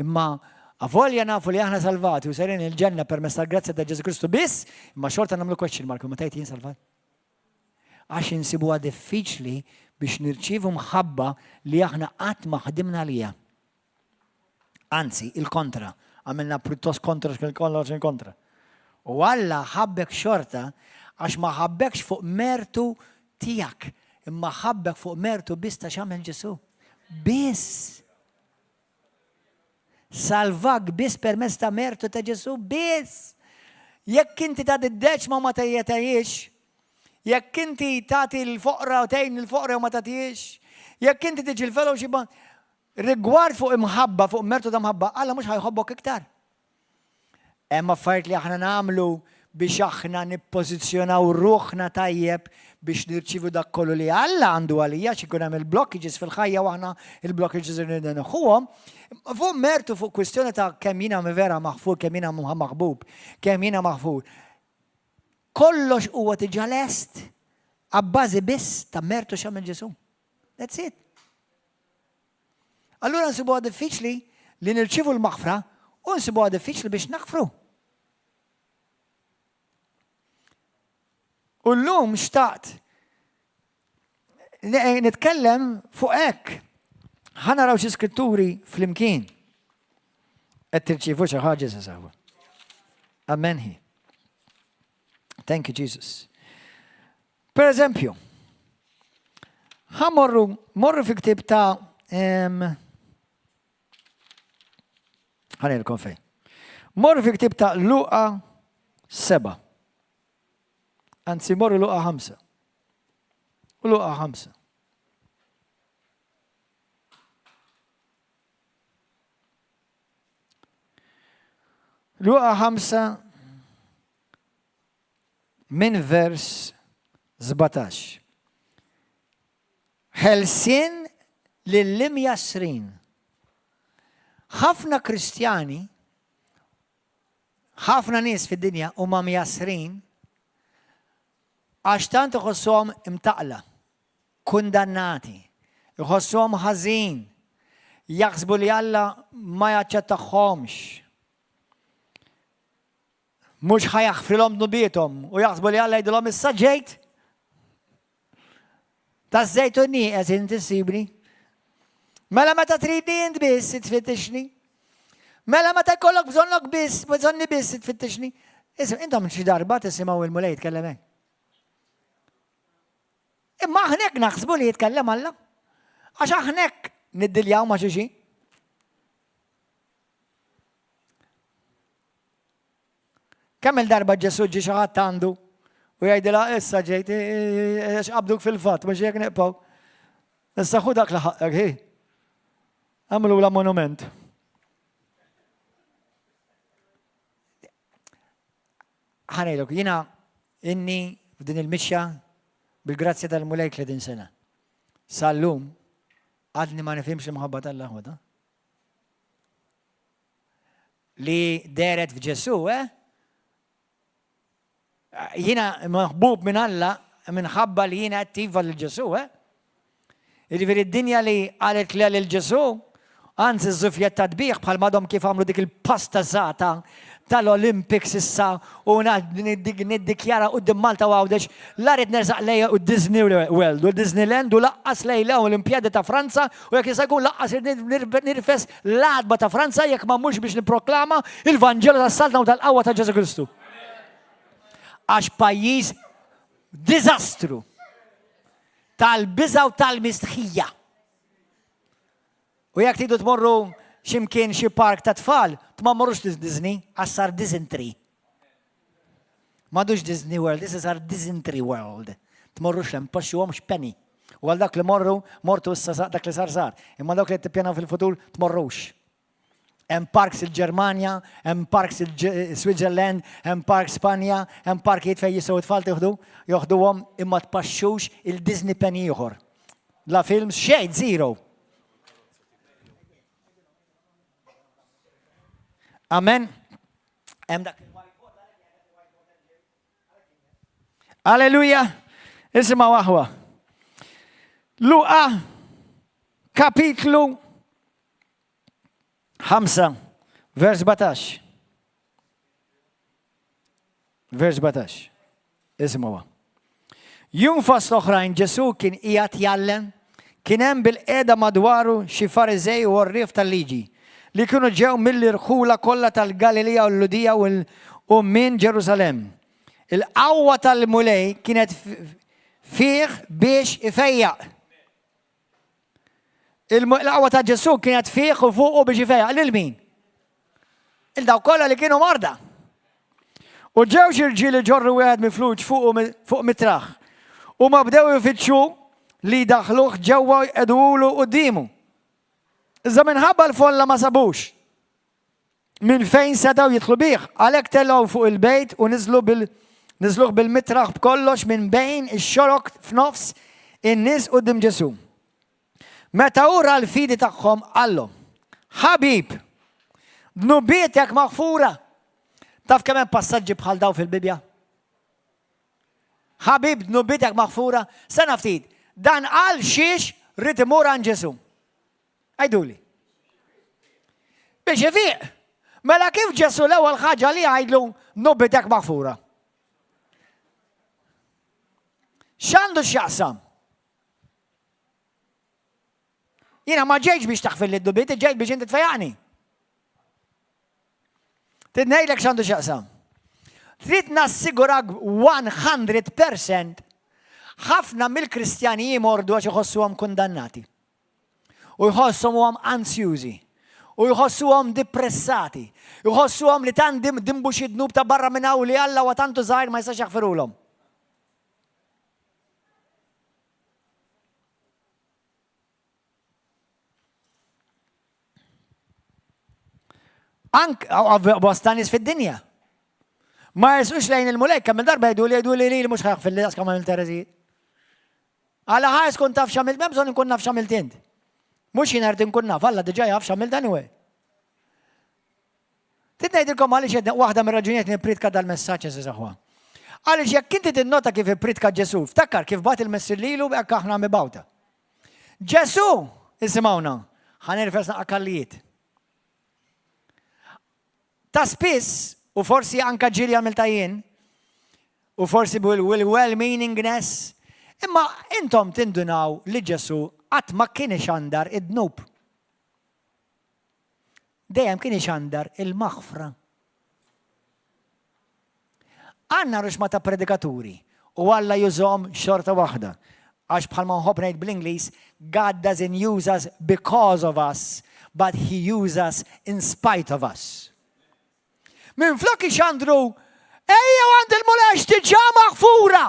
imma avolja nafu li aħna salvati u serin il-ġenna permezz tal-grazzja ta' Ġesu Kristu biss, imma xorta nagħmlu question mark imma tgħid jien salvat. Għax insibuha diffiċli biex nirċievu mħabba li aħna qatt ma ħdimna għaliha. Anzi, il-kontra. Għamilna pjuttost kontra kollox il-kontra. U Alla ħabbek xorta għax ma ħabbekx fuq mertu tiegħek, imma ħabbek fuq mertu biss ta' x'għamel Ġesù. Biss. Salvak biss permezz ta' mertu ta' Ġesù biss. Jekk inti tagħti d-deċma ma tgħajjitx, jekk inti tagħti l-foqra u tgħin il-foqra u ma tagħtihiex, jekk inti tiġi l-fellowship Rigward fuq imħabba, fuq mertu ta' mħabba, Alla mhux ħa jħobbok iktar. Hemm affarijiet li aħna nagħmlu biex aħna nippożizzjonaw ruħna tajjeb biex nirċievu dak kollu li Alla għandu għalija, xi jkun hemm il-blockages fil-ħajja u aħna il-blockages irridu neħħuhom. Fuq mertu fuq kwistjoni ta' kemm jiena vera maħfur, kemm jiena maħbub, kemm jiena maħfur. Kollox huwa diġà lest abbażi biss ta' mertu x'għamel Ġesù. That's it. Allura nsibuha diffiċli li nirċievu l-maħfra u nsibuha diffiċli biex naħfru. U llum xtaqt nitkellem fuq hekk. Ħa naraw xi skritturi flimkien. Qed tirċievu xi ħaġa se sawa. Amen hi. Thank you Jesus. Per eżempju, ħa morru, morru fi ktib ta' ħanilkom fejn. Morru fi ktib ta' Luqa 7. Anzi, morru Luqa 5. U Luqa 5. Luqa 5 Minn vers 17. Ħelsien lill-imjassrin. Ħafna Kristjani Ħafna nies fid-dinja huma mjassrin għax tant iħossuhom imtaqqla, kundannati, iħossuhom ħażin, jaħsbu li Alla ma jaċċettahomx. Mhux ħa jaħfrilhom dnubiethom u jaħsbu li Alla jgħidilhom issa ġejt. Ta' żejt u nieqes inti ssibni. Mela meta tridni int biss tfittixni. Mela meta jkollok bżonnok biss, bżonni biss tfittixni. Isma' intom xi darba tisimgħu il-Mulej jitkellem hekk. Imma aħna hekk naħsbu li jitkellem Alla. Għax aħna hekk niddiljaw ma' xulxin. Kemm il-darba Ġesu ġi xi ħadd għandu u jgħidilha issa ġejt għax qabduk fil-fatt mhux jekk nibqgħu. Issa ħu dak li ħaqqek hi. Għamlu la monument. Ħanejlok, jiena inni f'din il-mixja bil-grazzja tal-Mulej 30 sena. Sal-lum għadni ma nifhimx l-imħabba tal-aħwa. Li dehret f'Ġesù, eh? Jiena maħbub minn Alla minħabba li jiena qed iva lil Ġesù, eh? Jiġifieri d-dinja li qalet le lil Ġesù, anzi żufjetta tbigħ bħal madhom kif għamlu dik il-pasta żgħata tal-Olympics issa u niddikjara quddiem Malta u Għawdex la rrid nersaq lejha u Disney World u Disneyland u laqqas lejn l-Olimpjadi ta' Franza u jekk jista' jkun laqqas irrid nirfes l-għatba ta' Franza jekk ma mmurx biex nipproklama il-Vanġelu tas-Saltna u tal-qawwa ta' Ġesù Kristu. Għax pajjiż diżastru tal-biża' u tal-mistħija. U jekk tridu tmorru x'imkien xi park ta' tfal, ma mmorrux Disney, għax sar Disney. M'għadux Disney World, issa sar Disney World. Tmorrux hemm, tpaxxuhomx penny. U għal dak li morru, mortu issa dak li sar sar. Imma dawk li qed tippjanaw fil-futur, tmorrux. Hemm parks il-Ġermanja, hemm parks il-Switzerland, hemm parks Spanja, hemm parkijiet fejn jistgħu t-tfal tieħdu, joħduhom imma tpaxxux il-Disney penny ieħor. La films xejn zero. Amen. Hemm dak Alleluja! Isimgħu aħwa. Luqa kapitlu 5 vers 17. Vers 17. Isimgħu. Jum fost oħrajn Ġesù kien qiegħed jgħallem, kien hemm bil-qiegħda madwaru xi Fariżej u għorrief tal-liġi li kienu ġew mill-irħula kollha tal-Galilija u l-Lhudija u minn Ġerusalemm. Il-qawwa tal-Mulej kienet fih biex ifejjaq. Il-qawwa ta' Ġesù kienet fih u fuqu biex ifejjaq lil min? Il dawk kollha li kienu morda. U ġew xi rġiel iġorru wieħed mifluġ fuq mitraħ. U ma bdew ifittxu li jdaħħluh ġewwa jqegħduhulu quddiemu. Iżda minħabba l-folla ma sabux minn fejn setgħu jidħlu bih, għalhekk telgħu fuq il-bejt u niżlu bil niżluh bil-mitraħ b'kollox minn bejn ix-xorok f'nofs in-nies quddiem Ġesù. Meta hu ra l-fidi tagħhom qallhom, Ħabib, dnubietek maħfura. Taf kemm hemm passaġġi bħal daw fil-Bibbja? Ħabib, dnubietek maħfura. Sena ftit, dan għal xiex rrid imur għand Ġesù. Għiduli. Biex ifiq. Mela kif Ġesù l-ewwel ħaġa li jgħidlu dnubitek maħfura? X'għandu x'jaqsam? Jiena ma ġejtx biex taħfir li d-dubiet, ġejt biex inti tfejjaqni. Trid ngħidlek x'għandu x'jaqsam. Trid nassigurak 100% ħafna mill-Kristjani jimordu għax iħossuhom kundannati. U jħossuhom ansjużi. U jħossuhom depressati. Jħossuhom li tant dimbu xi dnub ta' barra minn hawn li Alla huwa tantu żgħir ma jistax jaħfirulhom. Ank bosta nies fid-dinja. Ma jersqux lejn il-Mulej kemm il-darba jgħidu li jgħidu li li mhux ħaħfir li kemm għamilt tereżijiet. Alla ħares kun taf x'għamilt, m'hemm bżonn inkun naf x'għamilt int. Mhux jien qed inkun naf, Alla diġà jaf x'għamilt anyway. Trid ngħidilkom għaliex qed waħda mir-raġunijiet li nippriedka dal-messaġġ għeżież aħwa. Għaliex jekk inti tinnota kif ippriedka Ġesù, ftakar kif bagħat il-Missier lilu hekk aħna mibgħuta. Ġesù, isimgħuna, ħa nirfes naqa' kallijiet. Ta' spiss, u forsi anka ġieli għamilta jien, u forsi bil-well-meaningness, imma intom tindunaw li Ġesù qatt ma kien ixandar id-dnub. Dejjem kien ixandar il-maħfra. Għandna ruxma ta' predikaturi u Alla jużhom xorta waħda. Għax bħalma nħobb ngħid bl-Ingliż, God doesn't use us because of us, but he uses us in spite of us. Minflok ixandru, ejjew għand il-Mulej għax diġà maħfura.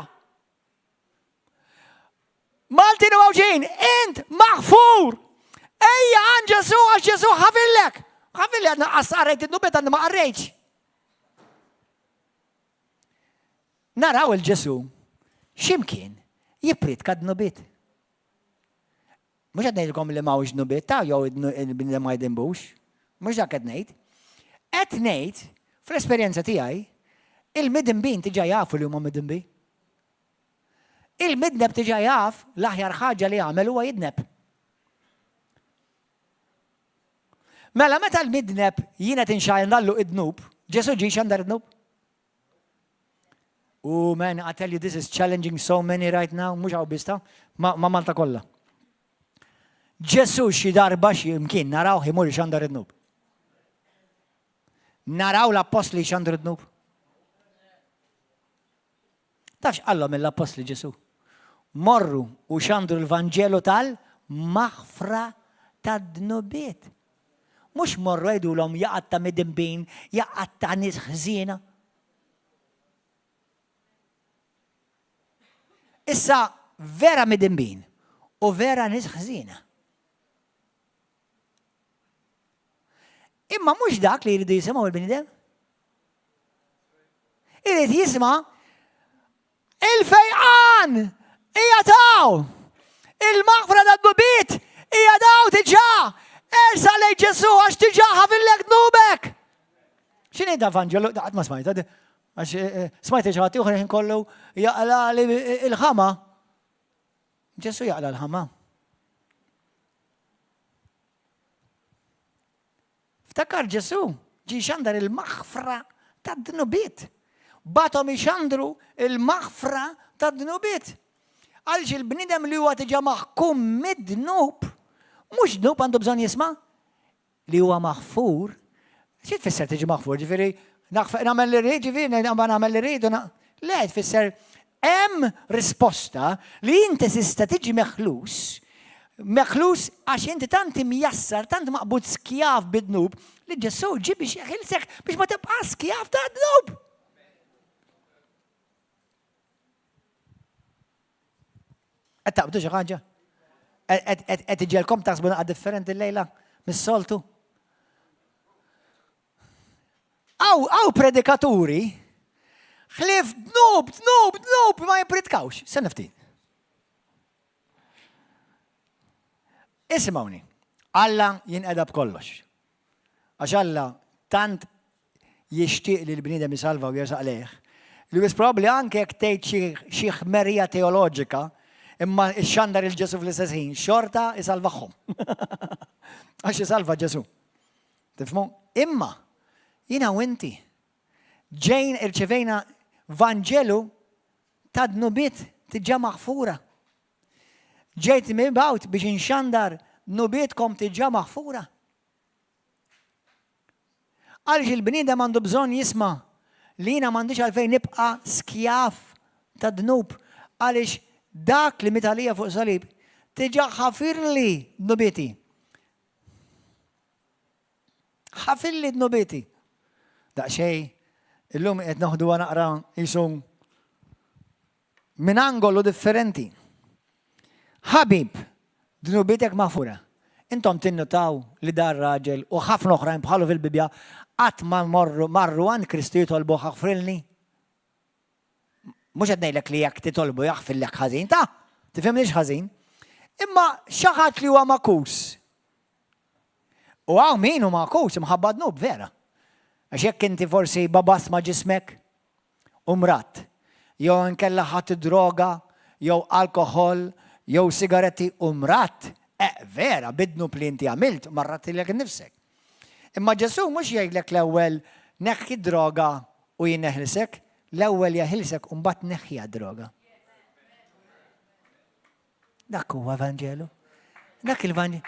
Maltin u Għawdxin, int maħfur! Ejja għand Ġesu għax Ġesu ħafillek! Ħafillek għadna qas qarrejt id-dnubiet għadna ma qarrejtx. Naraw il-Ġesu x'imkien jippriedka dnubiet. Mhux qed ngħidilkom li m'hawnx dnubiet ta' jew il-bniedem ma jidinbux. Mhux dak qed ngħid. Qed ngħid fl-esperjenza tiegħi il-midinbin diġà jafu li huma midinbin. Il-midneb diġà jaf l-aħjar ħaġa li jagħmel huwa jidneb. Mela meta l-midneb jien qed inxajnallu id-dnub, Ġesu ġie xandar id-dnub? U man, I tell you this is challenging so many right now, mhux hawn biss ta' ma, ma Malta kollha. Ġesu xi darba xi imkien naraw imur xandar id-dnub. Naraw l-appostli xandru d-dnub. Taf x'qallhom l-appostli Ġesù? Morru u xandru l-Vanġelu tal-maħfra tad-dnubiet. Mhux morru għidulhom ja qatta' midinbin, ja qatta' nies ħżiena. Issa vera midinbin u vera nies ħżiena. Imma mhux dak li jridu jisimgħu il-bniedem. Irid jisma' il-fejqan hija taw. Il-maħfra ta' dnubiet hija daw diġà. Ersa lejn Ġesù għax diġà ħafillek dnubek. X'inhi da Vanġelu? Qatt ma smajta. Għax eh, eh, smajt xi ħadd ieħor kollu jaqla il-ħama. Ġesù jaqla l-ħama. Ftakar Ġesù ġie jxandar il-maħfra tad-dnubiet. Bagħathom ixandru il-maħfra tad-dnubiet. Għaliex il-bniedem li huwa diġà maħkum mid-dnub, mhux dnub għandu bżonn jisma' li huwa maħfur. Xi tfisser tiġi maħfur? Ġifieri nagħmel li rrid, ġifieri nagħmel li rrid. Le, tfisser Hemm risposta li inti tista' tiġi meħlus, meħlus għax inti tant imjassar, tant maqbud skjav bid-dnub, li Ġesù ġie biex jeħilsek biex ma tibqax skjav ta' dnub. Qed taqbdu xi ħaġa? Qed iġelkom taħsbu naqa' differenti llejla mis-soltu? Hawn predikaturi ħlief dnub, dnub, dnub ma jippritkawx. Se ftit. Isimgħuni, Alla jinqeda b'kollox. Għax Alla tant jixtieq li l-bniedem isalva u jersaq lejh, li wis probabbli anke jekk tgħid xi ħmerija teoloġika, imma xandar il-Ġesu fl-istess ħin, xorta isalvahom. Għax isalva Ġesu. Tifhmu? Imma, jiena u inti, ġejn irċevejna Vanġelu ta' dnubiet diġà maħfura. Ġejt mibgħut biex inxandar dnubietkom diġà maħfura. Għaliex il-bniedem għandu bżonn jisma' li jiena m'għandix għalfejn nibqa' skjav ta' dnub għaliex dak li miet għalija fuq salib diġà ħafirli dnubieti. Ħafilli dnubieti. Daqsxejn, illum qed noħduha naqra qisu minn angolu differenti. Ħabib, dnubietek maħfura. Intom tinnutaw li dar raġel u ħafna oħrajn bħalu fil-Bibja qatt ma morru marru għand Kristu jitolbu ħafrilni. Mhux qed ngħidlek li jekk titolbu jaħfirlek ħażin, ta' tifhimniex ħażin. Imma xi ħadd li huwa makus. U hawn min hu makus imħabba dnub vera. Għax jekk inti forsi babast ma' ġismek u mradt, jew inkella ħadt droga, jew alkoħol, jew sigaretti u mradt, eh, vera, bid-dnub li inti għamilt, marradt lilek innifsek. Imma Ġesù mhux jgħidlek l-ewwel neħħi d-droga u jien neħilsek, l-ewwel jeħilsek u mbagħad neħħi għad-droga. Dak huwa Vanġelu. Dak il-Vanġelu.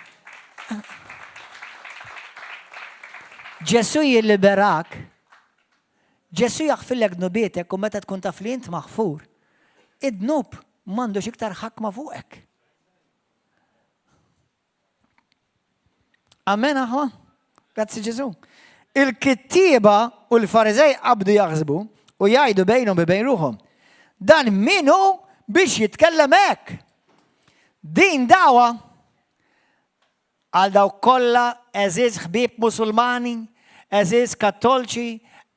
Ġesù jilliberak. Ġesù jaħfillek dnubietek u meta tkun taf li int maħfur, id-dnub m'għandux iktar ħakma fuqek. Amen aħwa? Grazzi Ġesù. Il-kittieba u l-Fariżej qabdu jaħsbu u jgħidu bejnhom bi bejn ruħhom. Dan min hu biex jitkellem hekk? Din dawa għal dawk kollha għeżież ħbieb Musulmani, għeżież Kattolċi,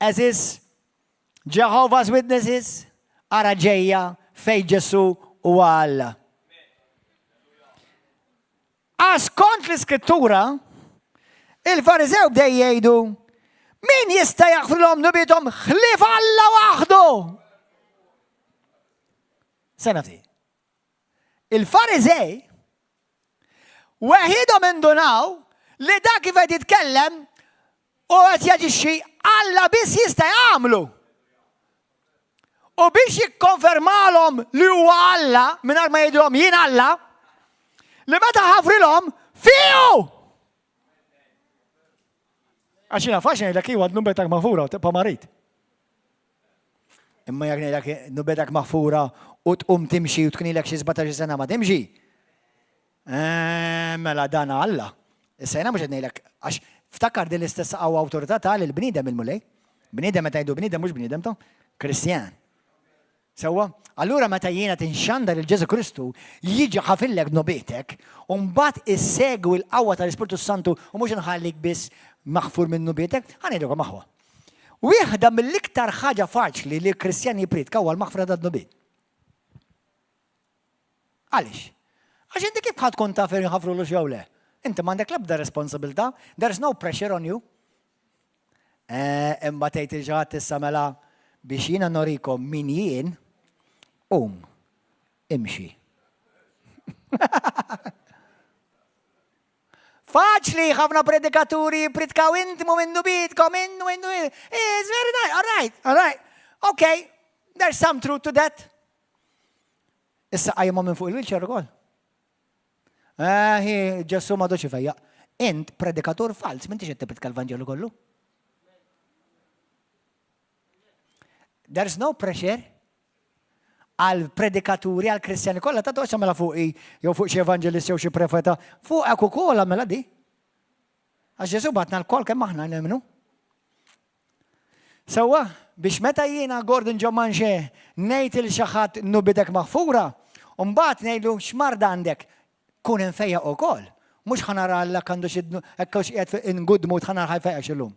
għeżież Jehovah's Witnesses, ara ġejja fejn Ġesù huwa Alla. Għax skont l-Iskrittura, il-Fariżew bdew jgħidu, Min jista' jaħfrilhom dnubiethom ħlief Alla waħdu? Sena ftit. Il-Fariżej weħidhom indunaw li dak kif qed jitkellem u qed jaġixxi Alla biss jista' jagħmlu. U biex jikkonfermalhom li huwa Alla, mingħajr ma jgħidilhom jien Alla, li meta ħafrilhom fihu! Għax jiena faċli ngħidlek iwa dnubetak maħfura u tibqa' marid. Imma jekk ngħidlek dnubetak maħfura u tqum timxi u tkun ilek xi 17 sena ma timxi, eh, mela dan Alla. Issa jiena mhux qed ngħidlek għax ftakar din l-istess qawwa awtorità ta' lil bniedem il-Mulej. Bniedem meta jgħidu bniedem mhux bniedem ta' Kristjan. Sewwa? Allura meta jiena tinxandar il Ġesu Kristu jiġi ħafillek dnubietek u mbagħad issegwi l-qawwa tal-Ispirtu Santu u mhux inħallik biss maħfur minn dnubietek, ħa ngħidilkom aħwa. Wieħda mill-iktar ħaġa faċli li l-Kristjan jippriedka huwa l-maħfra tad-dnubiet. Għaliex? Għax inti kif ħa tkun taf inħafrulux jew le? Inti m'għandek l-ebda responsabilità, there's no pressure on you. Eh, imma tgħid il ħadd issa mela biex jiena norikom min jien, qum, imxi. Faċli ħafna predikaturi jippritkaw intmu minn dubitkom, innu innu. It's very nice, all right, all right. Okay, there's some truth to that. Issa qajjimhom minn fuq il-wheelchair ukoll. Eh, Ġesù m'għadux ifejjaq. Int predikatur falz, m'intix qed tippritka l-Vanġelu kollu. There's no pressure għal predikaturi, għal kristjani kollha ta' toqgħodx mela fuqi jew fuq xi evanġelist jew xi profeta, fuqek ukoll għamela di. Għax Ġesù bagħatna lkoll kemm aħna nemmnu. Sewwa, biex meta jiena Gordon John Manche ngħid 'il xi ħadd dnubietek maħfura, u mbagħad ngħidlu x'marda għandek, kun imfejjaq ukoll. Mhux ħa nara Alla għandu xi hekk hux qiegħed in good mood ħa nara ħa jfejjaqx illum.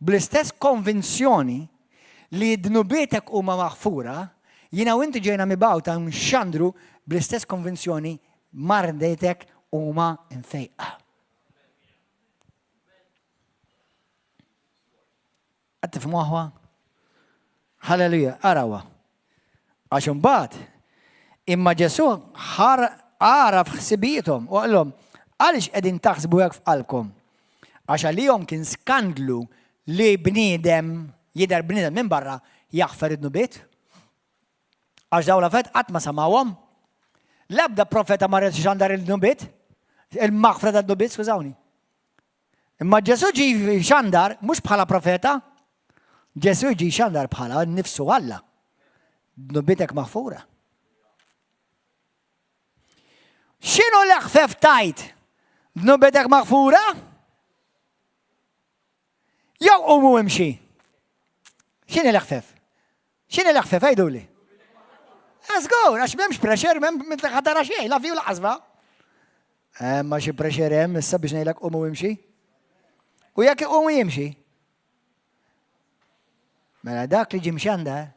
Bl-istess konvinzjoni li dnubietek huma maħfura, jiena u inti ġejna mibgħuta nxandru bl-istess konvinzjoni mardietek huma mfejqa. Qed tifhmu aħwa? Halleluja, arawha. Għax imbagħad imma Ġesù ħar għaraf ħsibijiethom u qalhom għaliex qegħdin taħsbu hekk f'qalbkom? Għax għalihom kien skandlu li bniedem jidher bniedem minn barra jaħfer id-dnubiet. Għax dawn l-affarijiet qatt ma samgħuhom. L-ebda profeta ma ried xandar il-dnubiet, il-maħfra tad-dnubiet, skużawni. Imma Ġesù ġi xandar mhux bħala profeta, Ġesù ġi xandar bħala nnifsu Alla. Dnubietek maħfura. X'inhu l-eħfef tajt? Dnubietek maħfura? Jew qumu imxi. X'inhi l-eħfef? X'inhi l-eħfef għiduli? Żgur, għax m'hemmx pressure, m'hemm ħadara xejn, la fi u laqas va. Eh, ma xi pressure hemm issa biex ngħidlek qumu imxi. U jekk iqumu jimxi. Mela dak li ġie mxandar,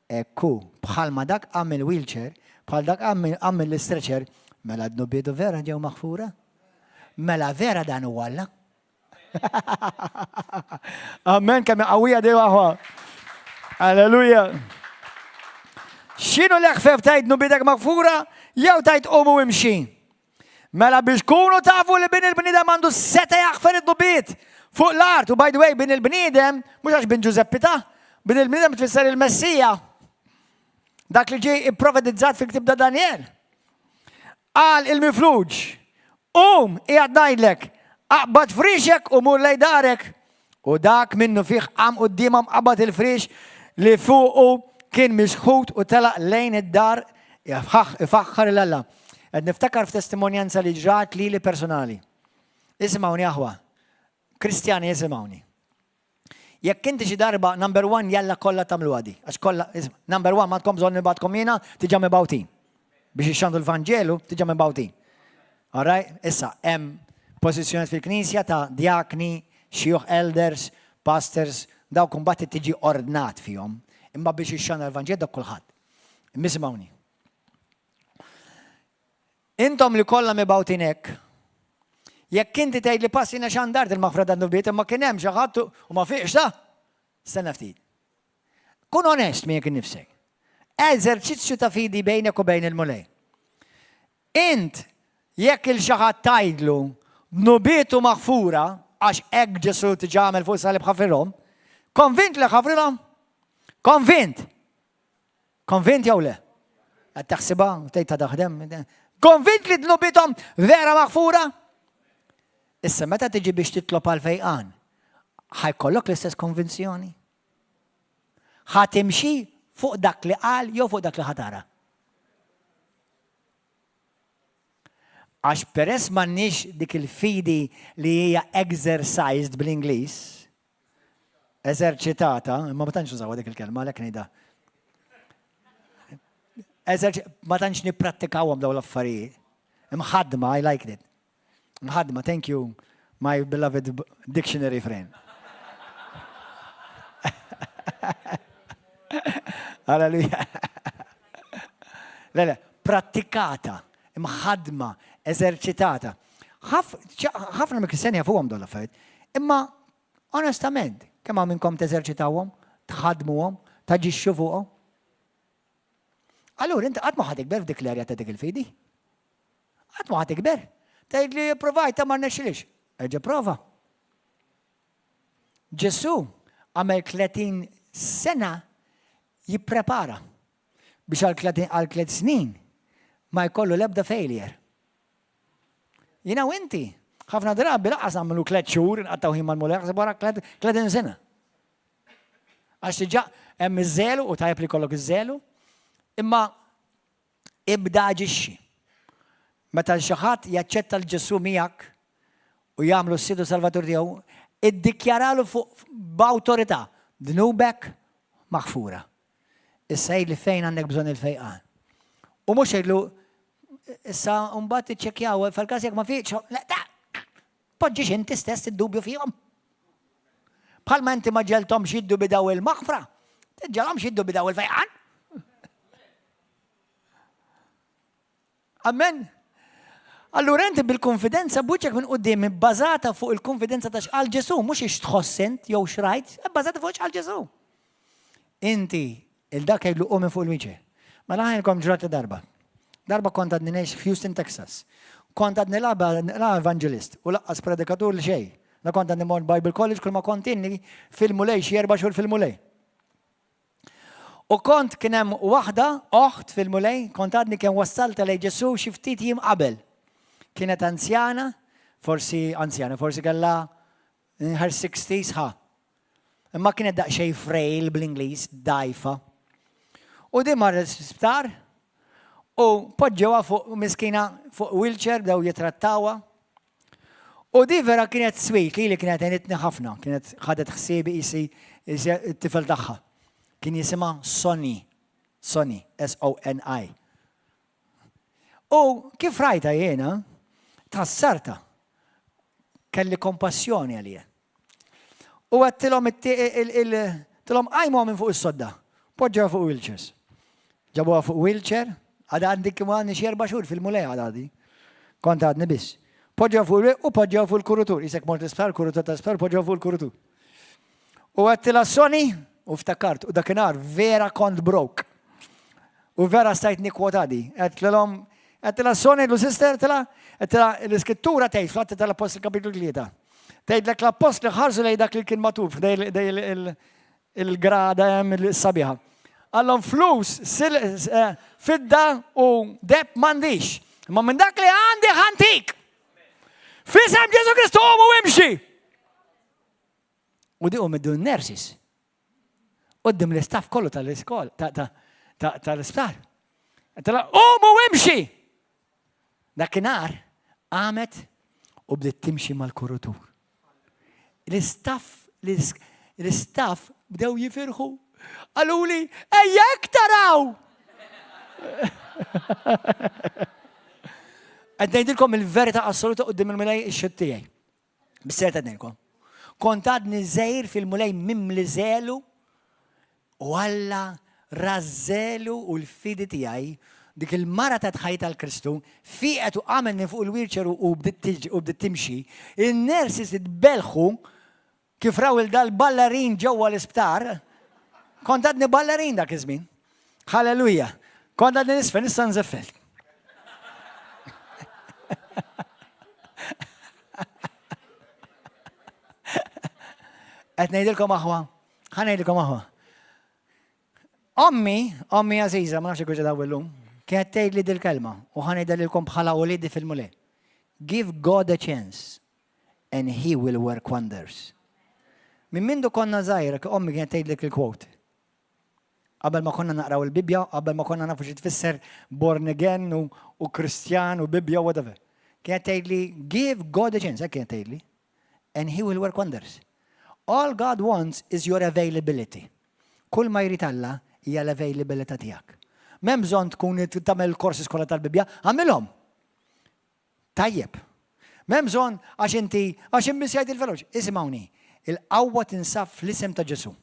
ekku, bħalma dak qam mill-wheelchair, bħal dak qam mill-stretcher, mela dnubietu vera ġew maħfura? Mela vera dan huwa Alla? Amen, kemm qawwija di waħwa. Alleluja. X'inhu l-eħfef tgħid dnubietek maghfura jew tgħid qum u imxi? Mela biex kunu tafu li bin il-bniedem għandu seta jaħfer id-dnubiet fuq l-art. U by the way, bin il-bniedem, mhux għax bin Ġużeppi ta' bin il-bniedem tfisser il-Messija. Dak li ġie ipprofetizzat fil-ktib ta' Daniel. Qal il-mifluġ, qum, qiegħed ngħidlek, aqbad frixek u mur lejn darek. U dak minnu fih qam quddiemhom qabad il-frix li fuqu kien mixħut u telaq lejn id-dar ifaħħar 'il Alla. Qed niftakar f'testimonjanza li ġrat lili personali. Isimgħuni aħwa, Kristjani isimgħuni. Jekk inti xi darba number one jalla kollha tagħmluha di. Għax kollha, number one m'għandkom bżonn nibgħatkom jiena, diġà mibgħutin. Biex ixxandu l-Vanġelu, diġà mibgħutin. All right? Issa, hemm pożizzjonijiet fil-Knisja ta' djakni, xjuħ elders, pastors, dawk imbagħad tiġi ordnat fihom. Imma biex ixxandar l-Vanġelu dak kulħadd. Imma isimgħuni. Intom li kollha mibgħutin hekk, jekk inti tgħid li pass jiena xandart il-maħfra tad-dnubiet imma kien hemm xi ħadd u ma fiqx ta', stenna ftit. Kun onest miegħek innifsek. Eżerċizzju ta' fidi bejnek u bejn il-Mulej. Int jekk il xi ħadd tgħidlu dnubietu maħfura għax hekk Ġesù diġà għamel fuq salib ħafirhom, konvint li ħafrilhom? Konvint! Konvint jew le? Qed taħsibha tgħid ta' taħdem. Konvint li dnubithom vera maħfura? Issa meta tiġi biex titlob għal fejqan, ħajkollok l-istess konvinzjoni? Ħa timxi fuq dak li qal jew fuq dak li ħatara? Għax peress m'għandniex dik il-fidi li hija exercised bl-Ingliż, Eżerċitata, imma ma tantx nużawha dik il-kelma, għalhekk ngħidha. Ma tantx nipprattikawhom dawn l-affarijiet. Imħaddma, I like it. Imħaddma, thank you, my beloved dictionary friend. Alleluja. Le, le, prattikata, imħaddma, eżerċitata. Ħafna mill-Kristjani jafuhom dawn l-affarijiet. Imma Onestament, kemm hawn minnkom teżerċitawhom, tħaddmuhom, taġixxu fuqhom? Allura inti qatt ma ħa tikber f'dik l-erja ta' dik il-fidi. Qatt ma ħa tikber. Tgħid li provajta ma rnexxilix. Erġa' prova. Ġesù għamel 30 sena jipprepara biex għal tliet snin ma jkollu l-ebda failure. Jiena u inti, ħafna drabi lanqas nagħmlu tlet xhur inqattgħu ħin mal-Mulej, aħseb wara 30 sena. Għax diġà hemm iż-żelu u tajjeb li jkollok iż-żelu, imma ibda aġixxi. Meta xi ħadd jaċċetta l Ġesù miegħek u jagħmlu s-Sid u Salvatur tiegħu, iddikjaralu fuq b'awtorità dnubek maħfura. Issa għidli fejn għandek bżonn il-fejqan. U mhux għidlu issa mbagħad iċċekkjaw fil-każ jekk ma fiqx, poġġix inti stess id-dubju fihom. Bħalma inti ma ġeltomx jiddubidaw il-maħfra, tiġġalhomx jiddubidaw il-fejqan. Amen. Allura inti bil-konfidenza b'wiċċek minn quddiem ibbażata fuq il-konfidenza ta' x'qal Ġesù, mhux ix tħoss int jew x'rajt, ibbażata fuq x'qal Ġesù. Inti il dak jgħidlu qum minn fuq il-wiċċ. Mela ħajlkom ġrata darba. Darba kont għadni ngħix f'Houston, Texas. Kont għadni la evangelist u laqqas predikatur li xejn. La kont għadni mort Bible College kull ma kont inni fil-Mulej xi erba' xhur fil-Mulej. U kont kien hemm waħda, oħt fil-Mulej, kont għadni kemm wassaltha lejn Ġesù xi ftit jiem qabel. Kienet anzjana, forsi anzjana, forsi kellha in her 60s ħa. Imma kienet daqsxejn frail bl-Ingliż, dgħajfa. U din marret sptar u poġġewha fuq miskina fuq wheelchair bdew jitrattawha. U di vera kienet sweet, lili kienet għenitni ħafna, kienet ħadet ħsiebi qisi t-tifel tagħha. Kien jisimha Sonny, Sonny, S-O-N-I. U kif rajta jiena, tħassarta. Kelli kompassjoni għalija. U għedtilhom tilhom qajmuha minn fuq is-sodda. Poġġewha fuq wheelchairs. Ġabuha fuq wheelchair, għadha għandi kemm għandi xi erba' xhur fil-Mulej għadha għadi. Kont għadni biss. Poġġew fuq u poġġew fuq il-kurutur. Isek mort l-isptar, kurutur ta' sptar, poġġew fuq il-kurutur. U għedtilha Sonny, u ftakart, u dakinhar vera kont broke. U vera stajt nikkwota di. Għedtilhom, għedtilha Sonny, lu sister, għedtilha, għedtilha l-iskrittura tgħid fl-Atti tal-Appostli kapitlu 3. Tgħidlek l-appostli ħarsu lejn dak li kien matuf ħdej il-grada hemm il-sabiħa. Għallhom flus, eh, fidda u deb m'għandix. Imma minn dak li għandi ħantik. Fisem Ġesu Kristu u imxi. U di u nurses. Qoddim l-istaff kollu tal-iskol, tal-isptar. Tela, qum u imxi! Dakinhar qamet u bdiet timxi mal-kurutur. L-istaff, l-istaff bdew jifirħu. Qaluli, ejja iktar hawn! Qed ngħidilkom il-verità assoluta quddiem il-Mulej ix-xhud tiegħi. Bis-serjetà ngħidilkom. Kont għadni żgħir fil-Mulej mimli żelu u Alla ra ż-żelu u l-fidi tiegħi, dik il-mara tat ħajjitha għal Kristu, fieqet u qamet minn fuq il-wheelchair u bdiet timxi, in-nurses itbellħu Kif raw 'il dal-ballerin ġewwa l-isptar, kont għadni ballerin dak iż-żmien. Hallelujah. Kont għadni nisfen, issa nżeffel. Qed ngħidilkom aħwa, ħa ngħidilkom aħwa. Ommi, ommi għażiża, ma nafx jekk daw illum, kienet tgħidli dil-kelma u ħa ngħidha lilkom bħala uliedi fil-Mulej. Give God a chance. And he will work wonders. Minn mindu konna żgħira, ommi kienet tgħidlek il-quote. Qabel ma konna naqraw il-Bibbja, qabel ma konna nafu xi tfisser born again u, u Kristjan u Bibbja whatever. Kienet tgħidli give God a chance, hekk kienet tgħidli. And he will work wonders. All God wants is your availability. Kull ma jrid Alla hija l-availability tiegħek. M'hemm bżonn tkun tagħmel korsi skola tal-Bibbja, għamilhom. Tajjeb. M'hemm bżonn għax inti għax immissjajt il-veloċ. Isimgħuni, il-qawwa tinsab fl-isem ta' Ġesù.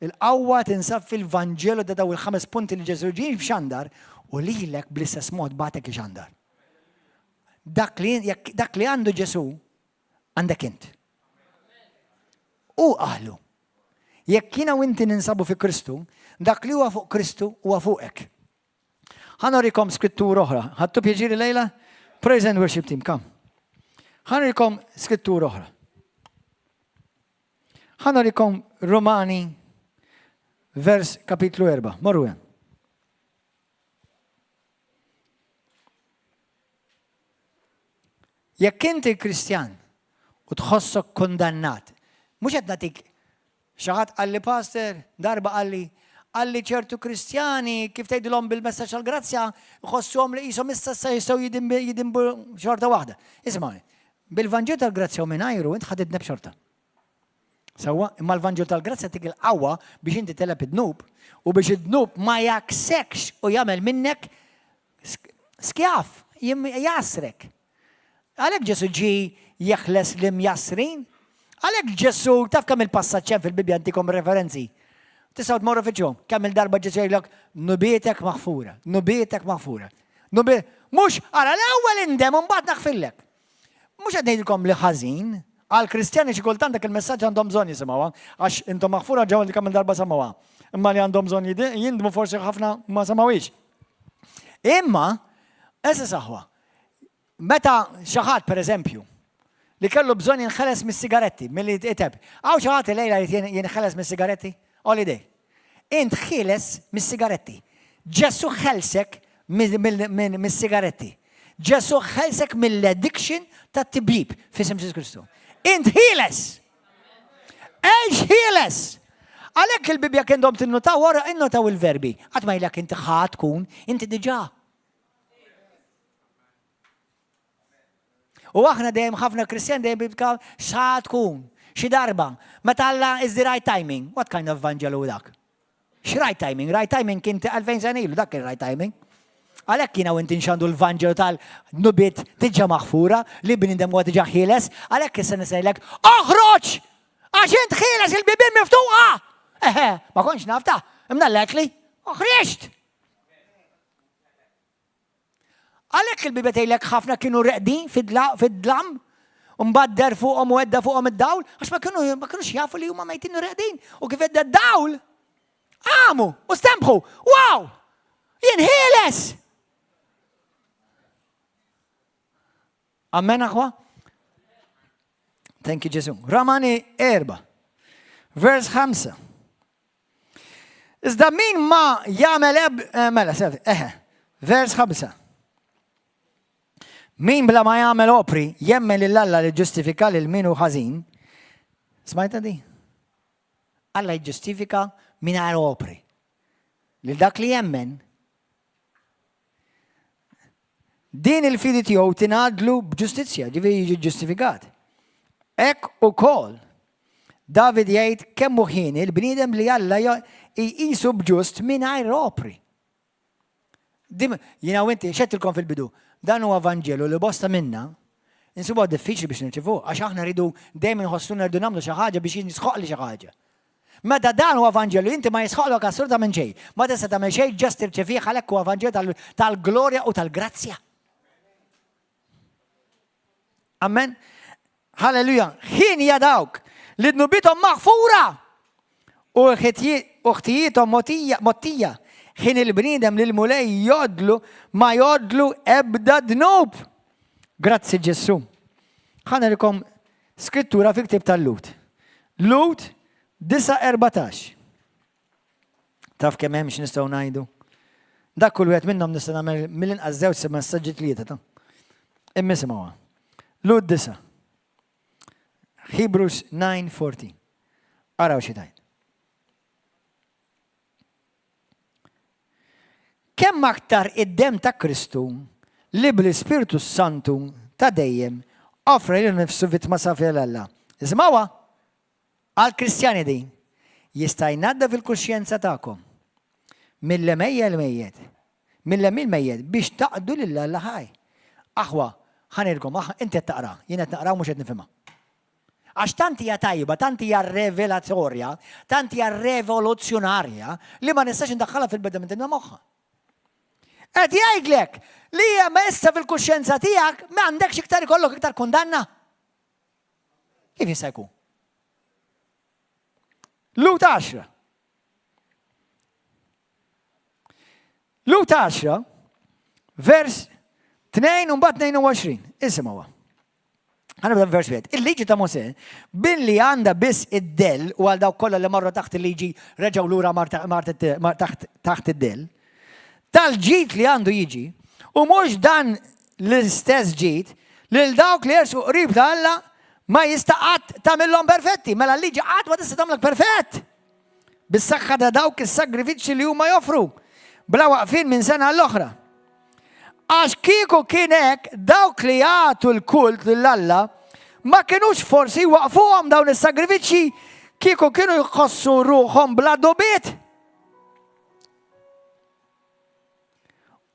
Il-qawwa tinsab fil-Vanġelu ta' daw il-ħames punti li Ġesù ġie xandar u lilek bl-istess mod bagħtek ixandar. Dak li, dak li għandu Ġesù għandek int. U qalu. Jekk jiena u inti ninsabu fi Kristu, dak li huwa fuq Kristu huwa fuqek. Ħa nurikom skrittura oħra. Ħadtu pjaċir lejla? Praise and worship team, come. Ħa nurikom skrittura oħra. Ħa nurikom Romani vers kapitlu 4. Morru hemm. Jekk inti Kristjan u tħossok kundannat, mhux qed nagħtik Xi ħadd qalli pastor, darba qalli, qalli ċertu Kristjani kif tgħidilhom bil-messaġġ tal-grazzja jħossuhom li qishom issa issa jistgħu jidinbu xorta waħda. Isma' bil-Vanġelu tal-grazzja u mingħajru int ħa tidneb xorta. Sewwa, imma l-Vanġelu tal-grazzja tik il-qawwa biex inti teleb id-dnub u biex id-dnub ma jaksekx u jagħmel minnek skjav, jasrek. Għalhekk Ġesù ġie jeħles l-imjassrin. Għalhekk Ġesù, taf kemm il-passaġġ hemm fil-Bibbja ntikom referenzi. Tistgħu tmorru fiċċhom. Kemm il-darba Ġesù jgħidlek nubietek maħfura, nubietek maħfura. Nubi, mhux ara l-ewwel indem u mbagħad naħfillek. Mhux qed ngħidilkom li ħażin, għal Kristjani xi kultant dak il-messaġġ għandhom bżonn jisimgħuha, għax intom maħfura ġew li kemm il-darba semgħuha. Imma li għandhom bżonn jindmu forsi ħafna ma semgħuhiex. Imma, eżis aħwa, Meta xi ħadd, pereżempju, li kellu bżonn jinħeles mis-sigaretti, milli jiteb. Hawn xi ħadd illejla jrid jinħeles mis-sigaretti? Għolli idejk. Int ħieles mis-sigaretti. Ġesù ħelsek mis-sigaretti. Ġesù ħelsek mill-addiction tat-tibjib f'isem Ġesù Kristu. Int ħieles! Għex ħieles! Għalhekk il-Bibbja kien dom tinnutaw wara innotaw il-verbi. Qatt ma jgħidlek inti ħa tkun, inti diġà. U aħna dejjem ħafna Kristjan dejjem bibka sa tkun xi darba meta Alla is the right timing. What kind of Vangelo dak? X'right timing? Right timing kien 2000 sena ilu, dak kien right timing. Għalhekk jiena u inti nxandu l-Vanġelu tal-nubiet diġà maħfura, li bniedem huwa diġà ħieles, għalhekk issa nisejlek, oħroġ! Għax int ħieles il-bibien miftuqa! Eħe, ma kontx naf ta' imnallek li, oħriġt! Għalhekk il-Bibbja tgħidlek ħafna kienu reqdin fid-dlam, u mbagħad der fuqhom u għedda fuqhom id-dawl, għax ma kienu ma kinux jafu li huma mejtin u reqdin. U kif għedda d-dawl, qamu u stembħu. Wow! Jien ħieles! Amen aħwa? Thank you Ġesu. Ramani erba. Vers 5. Iżda min ma jagħmel eb eh, mela sew, eħe. Vers 5. Min bla ma jagħmel opri jemmen lil Alla li ġustifika lil min hu ħażin. Smajta di? Alla jiġġustifika mingħajr opri. Lil dak li jemmen Din il-fidi tiegħu tingħadlu b'ġustizzja, ġifieri jiġi ġustifikat. Hekk ukoll David jgħid kemm hu ħieni l-bniedem li Alla jqisu b'ġust mingħajr opri. Jiena u inti xettilkom fil-bidu, dan huwa Vanġelu li bosta minna insibuha diffiċli biex nirċivuh għax aħna rridu dejjem inħossuna rridu nagħmlu xi ħaġa biex jisħoq li xi ħaġa. Meta dan huwa Vanġelu inti ma jisħoqlok assolutament xejn. Ma tista' tagħmel xejn ġast tirċevih għalhekk huwa Vanġelu tal-glorja u tal-grazzja. Amen. Halleluja. Ħin hija dawk li dnubithom maħfura u ħtijiethom mottija. Ħin il-bniedem li l-Mulej jodlu ma jodlu ebda dnub. Grazzi Ġesù. Ħa nurikom skrittura fil-ktieb tal-Lut. Lut 9:14. Taf kemm hemm x'nistgħu ngħidu? Dak kull wieħed minnhom nista' nagħmel mill-inqas żewġ messaġġi tlieta ta'. Imma isimgħuha. Lut 9. Hebrews 9:14. Araw xi tgħid. Kemm aktar id-demm ta' Kristu li bl-Ispirtu s-Santu ta' dejjem offra lilu nnifsu vittma safja 'l Alla. Isimgħuha! Għall-Kristjani din, jista' jnaddaf il-kuxjenza tagħkom mill-għemejjel mejjet, mill-għemil mejjet biex taqdu lil Alla ħaj. Aħwa, ħa ngħidilkom, inti qed taqra, jien qed naqra u mhux qed nifhimha. Għax tant hija tajba, tant hija revelatorja, tant hija revoluzzjonarja li ma nistax indaħħalha fil-beda minn moħħha. Qed jgħidlek li hija issa fil-kuxjenza tiegħek ma għandekx iktar ikollok iktar kundanna. Kif jista' jkun? Lut 10. Lut 10, vers 2 u mbagħad 22. Isimgħuha. Ħanibda vers wieħed. Il-liġi ta' Mosè, billi għandha biss id-dell u għal dawk kollha li marru taħt il-liġi reġgħu lura taħt id-dell, tal-ġid li għandu jiġi, u mhux dan l-istess ġid lil dawk li jersqu qrib ta' Alla ma jista' qatt tagħmilhom perfetti. Mela l-liġi qatt ma tista' tagħmlek perfett. Bis-saħħa ta' dawk is-sagrifiċċji li huma joffru, bla waqfien minn sena għall-oħra. Għax kieku kien hekk, dawk li jagħtu l-kult lil Alla ma kinux forsi jwaqqfuhom dawn is-sagrifiċċji kieku kienu jħossu ruħhom bla dubiet.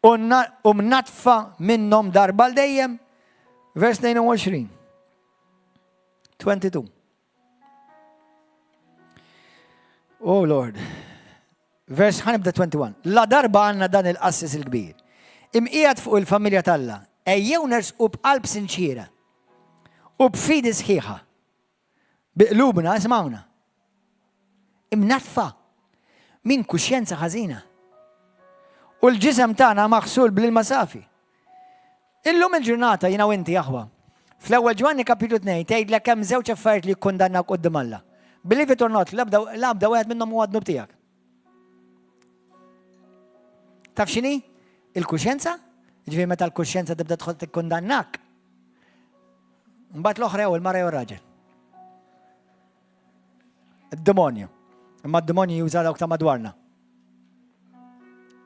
U mnatfa minnhom darba l dejjem. Vers 22. 22. Oh Lord. Vers ħanibda 21. La darba għandna dan il-qassis il-kbir. Imqiegħed fuq il-familja t'Alla. Ejjew nersqu b'qalb sinċiera u b'fidi sħiħa. Bi qlubna, ismawna. Imnatfa minn kuxjenza ħażina. U l-ġisem tagħna maħsul bl-ilma safi. Illum il-ġurnata jiena u inti aħwa. Fl-ewwel Ġwanni kapitlu 2 tgħidlek hemm żewġ affarijiet li jikkundannak quddiem Alla. Believe it or not, l-ebda wieħed minnhom huwa dnub tiegħek. Taf x'inhi? Il-kuxjenza? Ġifieri meta l-kuxjenza tibda tħodd tikkundannak. Mbagħad l-oħra jew il-mara jew ir-raġel. Id-demonju. Imma d-demonju juża dawk ta' madwarna.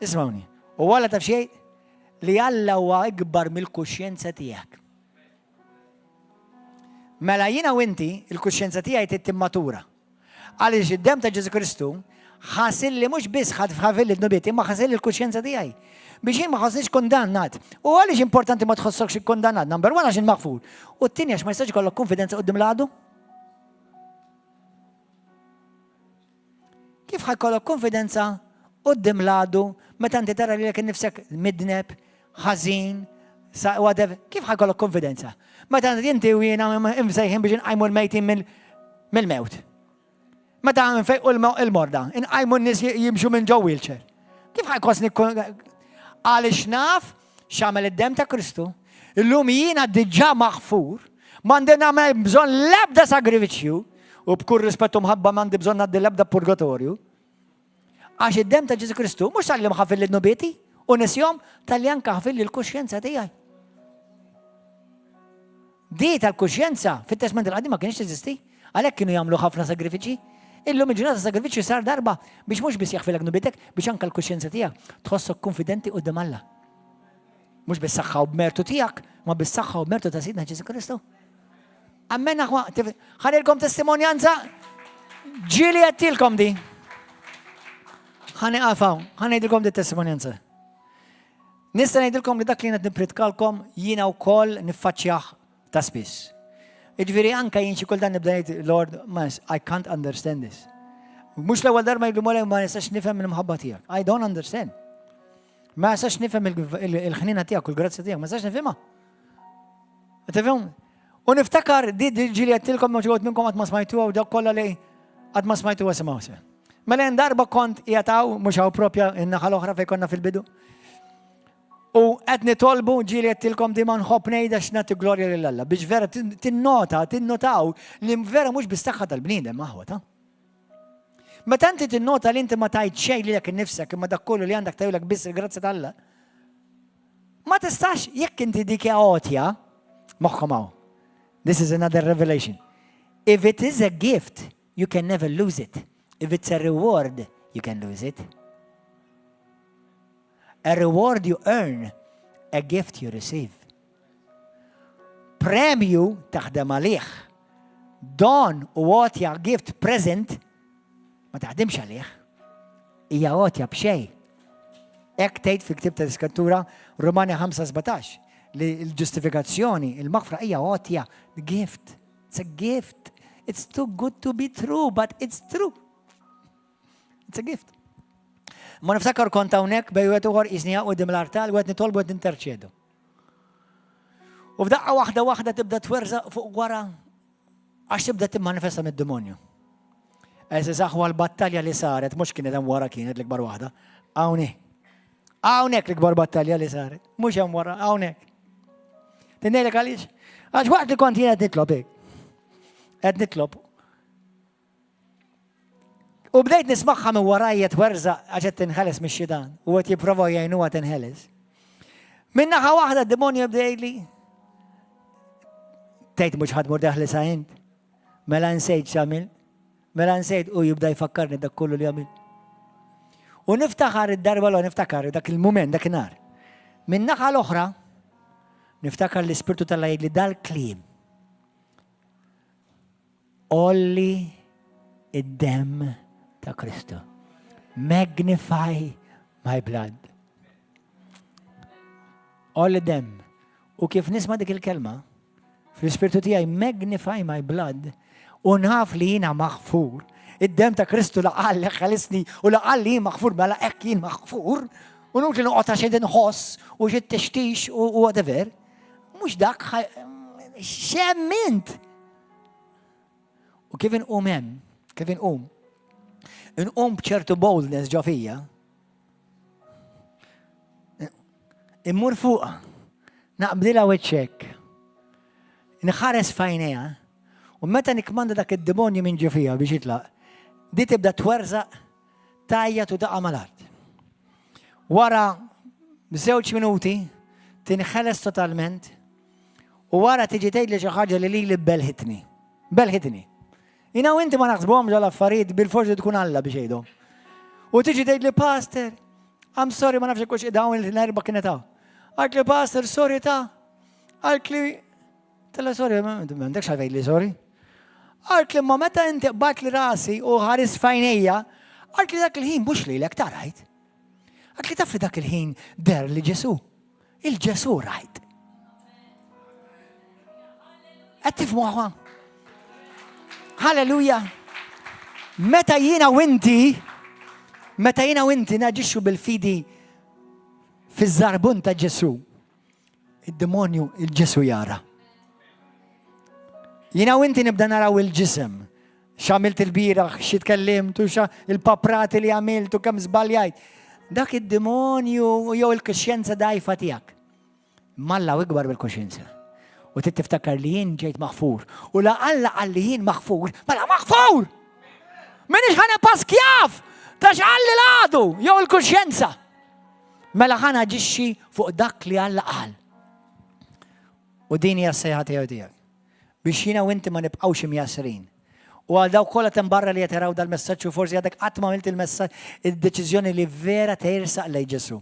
Ismawni. U għalla taf xejn li Alla huwa ikbar mill-kuxjenza tiegħek. Mela jiena u inti, il-kuxjenza tiegħi trid timmatura. Għaliex id-demm ta' Ġesu Kristu ħasilli mhux biss ħafilli dnubiet, imma ħasilli l-kuxjenza tiegħi. Biex jien ma ħossniex kundannat. U għaliex importanti ma tħossokx ikkundannat? Number one għax maħfur. U t-tieni għax ma jistax ikollok konfidenza quddiem l-għadu. Kif ħa jkollok konfidenza quddiem l-għadu meta inti tara lilek innifsek midneb, ħażin, Whatever. Kif ħa jkollok konfidenza? Meta inti u jiena imsejħin biex inqajmu l-mejtin mill-mewt. Meta nfejqu l-morda, inqajmu n-nies jimxu minn ġo wheelchair. Kif ħa jkollni għaliex naf x'għamel id-dem ta' Kristu, illum jiena diġà maħfur, m'għandi nagħmel bżonn l-ebda sagrifiċċju u b'kull rispett u mħabba m'għandi bżonn ngħaddi l-ebda purgatorju. Għax id-dem ta' Ġesu Kristu mhux talli ħafirli dnubieti u nesiehom talli anka ħafirli l-kuxjenza tiegħi. Di tal-kuxjenza fit-Testament il-Qadim ma kienx teżisti, għalhekk kienu jagħmlu ħafna sagrifiċi. Illum il-ġurnata sagrifiċċju sar darba biex mhux biss jaħfilek dnubietek, biex anka l-kuxjenza tiegħek tħossok konfidenti quddiem Alla. Mhux bis-saħħa u b'mertu tiegħek, ma bis-saħħa u b'mertu ta' Sidna Ġesu Kristu. Amen aħwa, ħa ngħidilkom testimonjanza ġieli għedtilkom di. Ħa nieqaf hawn, ħa ngħidilkom di testimonjanza. Nista' ngħidilkom li dak li qed nippritkalkom jiena wkoll niffaċċjah ta' spiss. Jiġifieri anka jien xi kultant nibda ngħid Lord, I can't understand this. Mhux l-ewwel darba jgħidu ma nistax nifhem il-mħabba tiegħek. I don't understand. Ma nistax nifhem il-ħnina tiegħek u l-grazzja tiegħek, ma nistax nifhimha. Tifhem? U niftakar di ġieli għedtilkom uħud minnkom qatt ma smajtu u dak kollha li qatt ma smajtu għasimaw se. Mela darba kont jataw, mhux hawn propja in-naħa l-oħra fejn konna fil-bidu. U qed nitolbu ġieli għedtilkom di ma nħobb ngħidha x'nagħti glorja lil Alla biex vera tinnota, tinnotaw li vera mhux bis-saħħa tal-bniedem aħwa ta' Meta inti tinnota li inti ma tajt xejn lilek innifsek imma dak kollu li għandek tajulek biss il-grazzja t'Alla. Ma tistax jekk inti dik għotja, moħħkom hawn. This is another revelation. If it is a gift, you can never lose it. If it's a reward, you can lose it. A reward you earn, a gift you receive. Premju taħdem għalih. Don u għotja gift present ma taħdimx għalih. Hija għotja b'xejn. Hekk tgħid fil-ktib ta' Iskrittura Romani 5:17 li l-ġustifikazzjoni, il-maħfra hija għotja, gift. It's a gift. It's too good to be true, but it's true. It's a gift. Ma niftakar kont hawnhekk bejn wieħed ieħor qisni quddiem l-artal u qed nitolbu qed ninterċedu. U f'daqqa waħda waħda tibda twerżaq fuq wara għax tibda timmanifesta mid-demonju. Eżis aħwa l-battalja li saret, mhux kienet hemm wara kienet l-ikbar waħda. Hawnhekk. Hawnhekk l-ikbar battalja li saret, mhux hemm wara, hawnhekk. Ngħidlek għaliex? Għax waqt li kont jien qed nitlob hekk. Qed nitlob. U bdejt nismagħha minn warajja twerżaq għax qed tinħeles mix-xitan u qed jipprovaw jgħinuha tinħeles. Minn naħa waħda d-demonju jibda jgħidli tgħid mhux ħa tmur teħlisha int. Mela nsejt x'għamil. Mela nsejt u jibda jfakkarni dak kollu li għamil. U niftakar id-darba l niftakar dak il-moment, dak in-nhar. Minn naħa l-oħra, niftakar l-Ispirtu t'Alla jgħidli dal-kliem. Għolli id-dem ta' Kristu. Magnify my blood. Għolli dem. U kif nisma' dik il-kelma, fl-ispirtu tiegħi magnify my blood, u naf li jiena maħfur. Id-dem ta' Kristu la qal li ħelisni u la qal li jien maħfur mela hekk jien maħfur. U nut li noqgħod għax inħoss u xi tixtix u whatever. Mhux dak x'emmint. U kif inqum hemm, kif inqum, inqum b'ċertu boldness ġo fija, immur fuqha, naqbdilha wiċċek, nħares f'għajnejha, u meta nikkmanda dak id-demonju minn ġo fija biex jitlaq, di tibda twerżaq tgħajjat u taqa' mal-art. Wara żewġ minuti tinħeles totalment u wara tiġi tgħid li xi ħaġa li lili belħitni. Belħitni. Jiena u inti ma naħsbuhom ġol affarijiet bil-forsi tkun Alla biex jgħidhom. U tiġi tgħid li pastor, I'm sorry ma nafx kux dawn l-erba kienet hawn. Għalt li pastor, sorry ta' għalt li tella sorry, m'għandekx għalfejn li sorry. Għalt li ma meta inti qbadt li rasi u ħares f'għajnejja, għalt li dak il-ħin mhux lilek ta rajt. Għalt li taf li dak il-ħin deher li Ġesù. Il-Ġesù rajt. Qed tifhmu aħwa? Halleluja! Meta jiena u inti, meta jiena u inti naġixxu bil-fidi fiż-żarbun ta' Ġesù, Id-demonju il-Ġesu jara. Jiena u inti nibda naraw il-ġisem. X'għamilt il-bieraħ, xi tkellimt, u il-paprati li għamilt u kemm żbaljajt. Dak id-demonju jew il-kuxjenza dajfa tiegħek. Malla u ikbar bil-kuxjenza. U trid tiftakar li jien ġejt maħfur. U la Alla qal li jien maħfur, mela maħfur! Minix ħana paskjav ta' x'qalli l-għadu jew il-kuxjenza. Mela ħa naġixxi fuq dak li Alla qal. U din hija s-sejħa tiegħu tiegħek. Biex jiena u inti ma nibqgħux imjassrin. U għal dawk kollha t'hemm barra li qed jaraw dal-messaġġ u forsi għadek qatt ma għamilt il-messaġġ id-deċiżjoni li vera tersaq lejn Ġesù.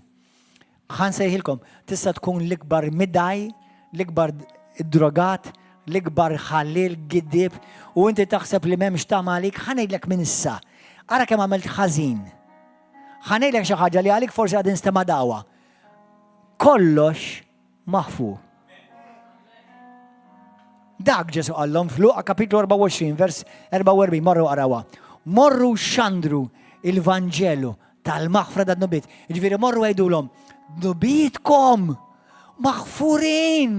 Ħa nsejħilkom, tista' tkun l-ikbar midaj, l-ikbar drogat, l-ikbar ħalliel giddieb u inti taħseb li m'hemmx tama għalik, ħa ngħidlek minn issa. Ara kemm għamilt ħażin. Ħa ngħidlek xi ħaġa li għalik forsi għad instema' dagħwa. Kollox maħfur. Dak Ġesu qallhom f'Luqa kapitlu 24 vers 44 morru qarawha. Morru xandru il-Vanġelu tal-maħfra ta' dnubiet. Ġifieri morru għidulhom dnubietkom maħfurin.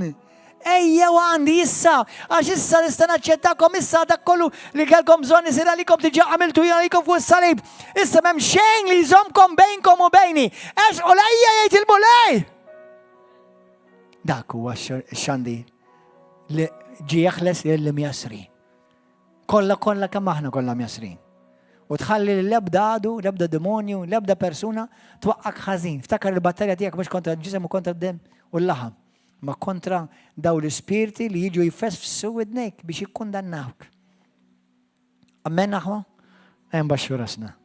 Ejjew għandi issa, għax issa nista' naċċettakom issa dak kollu li kellkom bżonn isir għalikom diġà għamiltu jien għalikom fuq is-salib. Issa m'hemm xejn li jżommkom bejnkom u bejni. Ersqu lejja jgħid il-Mulej. Dak huwa x-xandi li ġie jeħles lil imjassrin. Kollha kollha kemm aħna kollha mjassrin. U tħalli l-ebda għadu, l-ebda demonju, l-ebda persuna twaqqak ħażin. Ftakar il-battalja tiegħek mhux kontra l-ġisem u kontra d-dem u l-laħam. Ma kontra daw l-ispirti li jiġu jfesfsu widnejk biex jikkundannawk. Amen aħwa? Hemm baxxu rasna.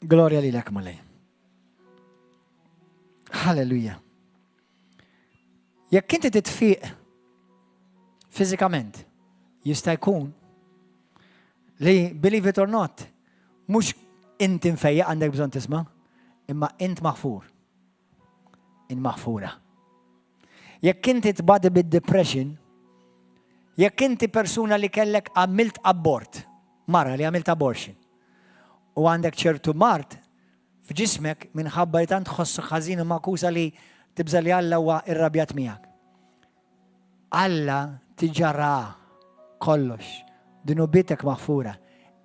Glorja lilek Mulej. Halleluja. Jekk inti titfiq fiżikament, jista' jkun li believe it or not, mhux inti mfejjaq għandek bżonn tisma', imma int maħfur. Int maħfura. Jekk inti tbati bid-depression, jekk inti persuna li kellek għamilt abort, mara li għamilt abortion, u għandek ċertu mard f'ġismek minħabba li tant tħossok ħażin u makusa li tibża' li Alla huwa irrabjat miegħek. Alla diġà ra kollox. Dnubietek maħfura.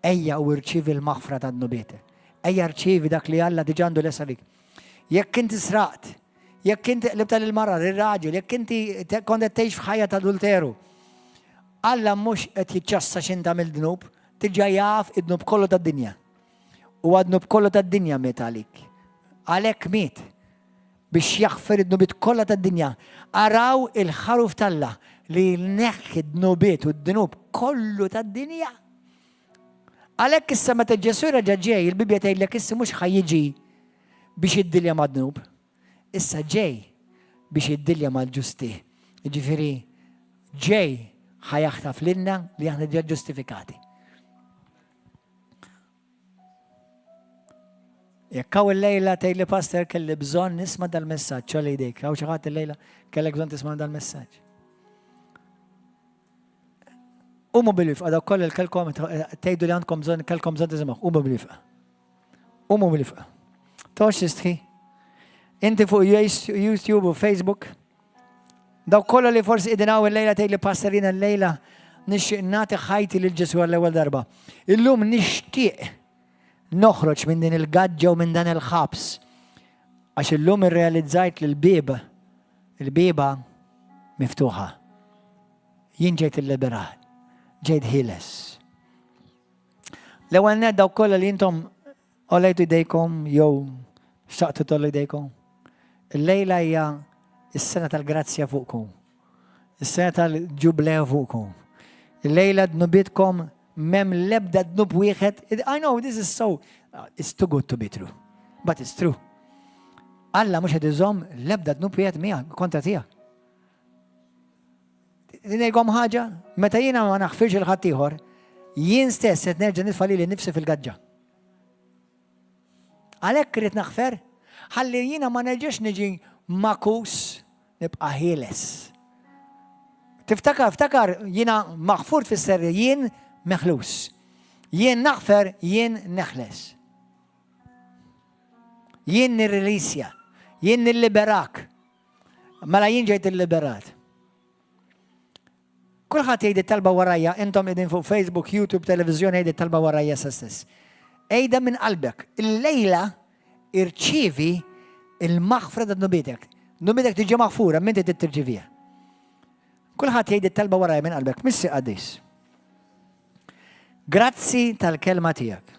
Ejja u irċievi l-maħfra ta' dnubietek. Ejja rċievi dak li Alla diġà għandu lest għalik. Jekk inti sraqt, jekk inti qlibta lil mara, lil raġel, jekk inti kont qed tgħix f'ħajja ta' adulteru, Alla mhux qed jiċċassa x'int għamilt dnub, diġà jaf id-dnub kollu tad-dinja. U għad-dnub kollu tad-dinja miet għalik. Għalhekk miet. Biex jaħfer id-dnubiet kollha tad-dinja. Araw il-ħaruf t'Alla li jneħħi d-dnubiet u d-dnub kollu tad-dinja. Għalhekk issa meta Ġesù reġa' ġej, il-Bibbja tgħidlek issa mhux ħa jiġi biex jiddilja mad-dnub. Issa ġej biex jiddilja mal-ġusti. Jiġifieri ġej ħa jaħtaf lilna li aħna diġà ġustifikati. Jekk hawn illejla tgħidli pastor kelli bżonn nisma' dal-messaġġ, għolli jdejk, hawn xi ħadd illejla kellek bżonn tisma' dal-messaġġ. Qumu bil-wifqa dawk kollha li kellkom tgħidu li għandkom bżonn kellkom bżonn tisimgħu, qumu bil-wifqa. Qumu bil-wifqa. Tox tistħi. Inti fuq YouTube u Facebook. Dawk kollha li forsi qegħdin hawn illejla tgħidli pastor jiena llejla nixtieq nagħti ħajti lil Ġesù għall-ewwel darba. Illum nixtieq noħroġ minn din il-gaġġa u minn dan il-ħabs. Għax illum irrealizzajt li l-bieb, il-bieba miftuħa. Jien ġejt illiberat, ġejt ħieles. L-ewwel nett dawk kollha li intom Għollejtu jdejkom jew xtaqtu tgħollu jdejkom? Illejla hija s-sena tal-grazzja fuqkom. Is-sena tal-ġublew fuqkom. Illejla dnubietkom m'hemm l-ebda dnub wieħed. I know this is so it's too good to be true. But it's true. Alla mhux qed iżomm l-ebda dnub wieħed miegħek kontra tiegħek. Ngħidilkom ħaġa, meta jiena ma naħfirx il ħaddieħor, jien stess qed nerġa' nitfa' lili nnifsi fil-gaġġa. Għalhekk irid naħfer, ħalli jiena ma nerġax niġi makus nibqa' ħieles. Tiftakar, ftakar, jiena maħfur tfisser jien meħlus. Jien naħfer, jien neħles. Jien nirrilisja, jien nilliberak. Mela jien ġejt illiberat. Kulħadd jgħid it-talba warajja, intom qegħdin fuq Facebook, YouTube, televiżjoni jgħid it-talba warajja sa stess. Ejda minn qalbek. Illejla irċievi il-maħfra ta' dnubietek. Dnubietek tiġi maħfura, minn inti tirċivija. Kulħadd jgħid it-talba warajja minn qalbek, Missi qaddis. Grazzi tal-kelma tiegħek.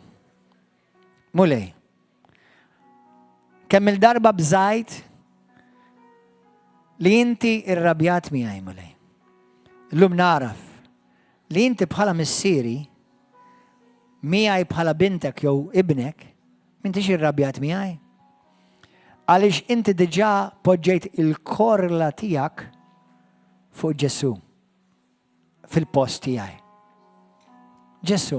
Mulej, kemm il-darba bżajt li inti irrabjat miegħi, Mulej. Illum naraf li inti bħala missieri miegħi bħala bintek jew ibnek, m'intix irrabjat miegħi. Għaliex inti diġà poġġejt il-korla tiegħek fuq Ġesù. fil-post tiegħi. Ġesu,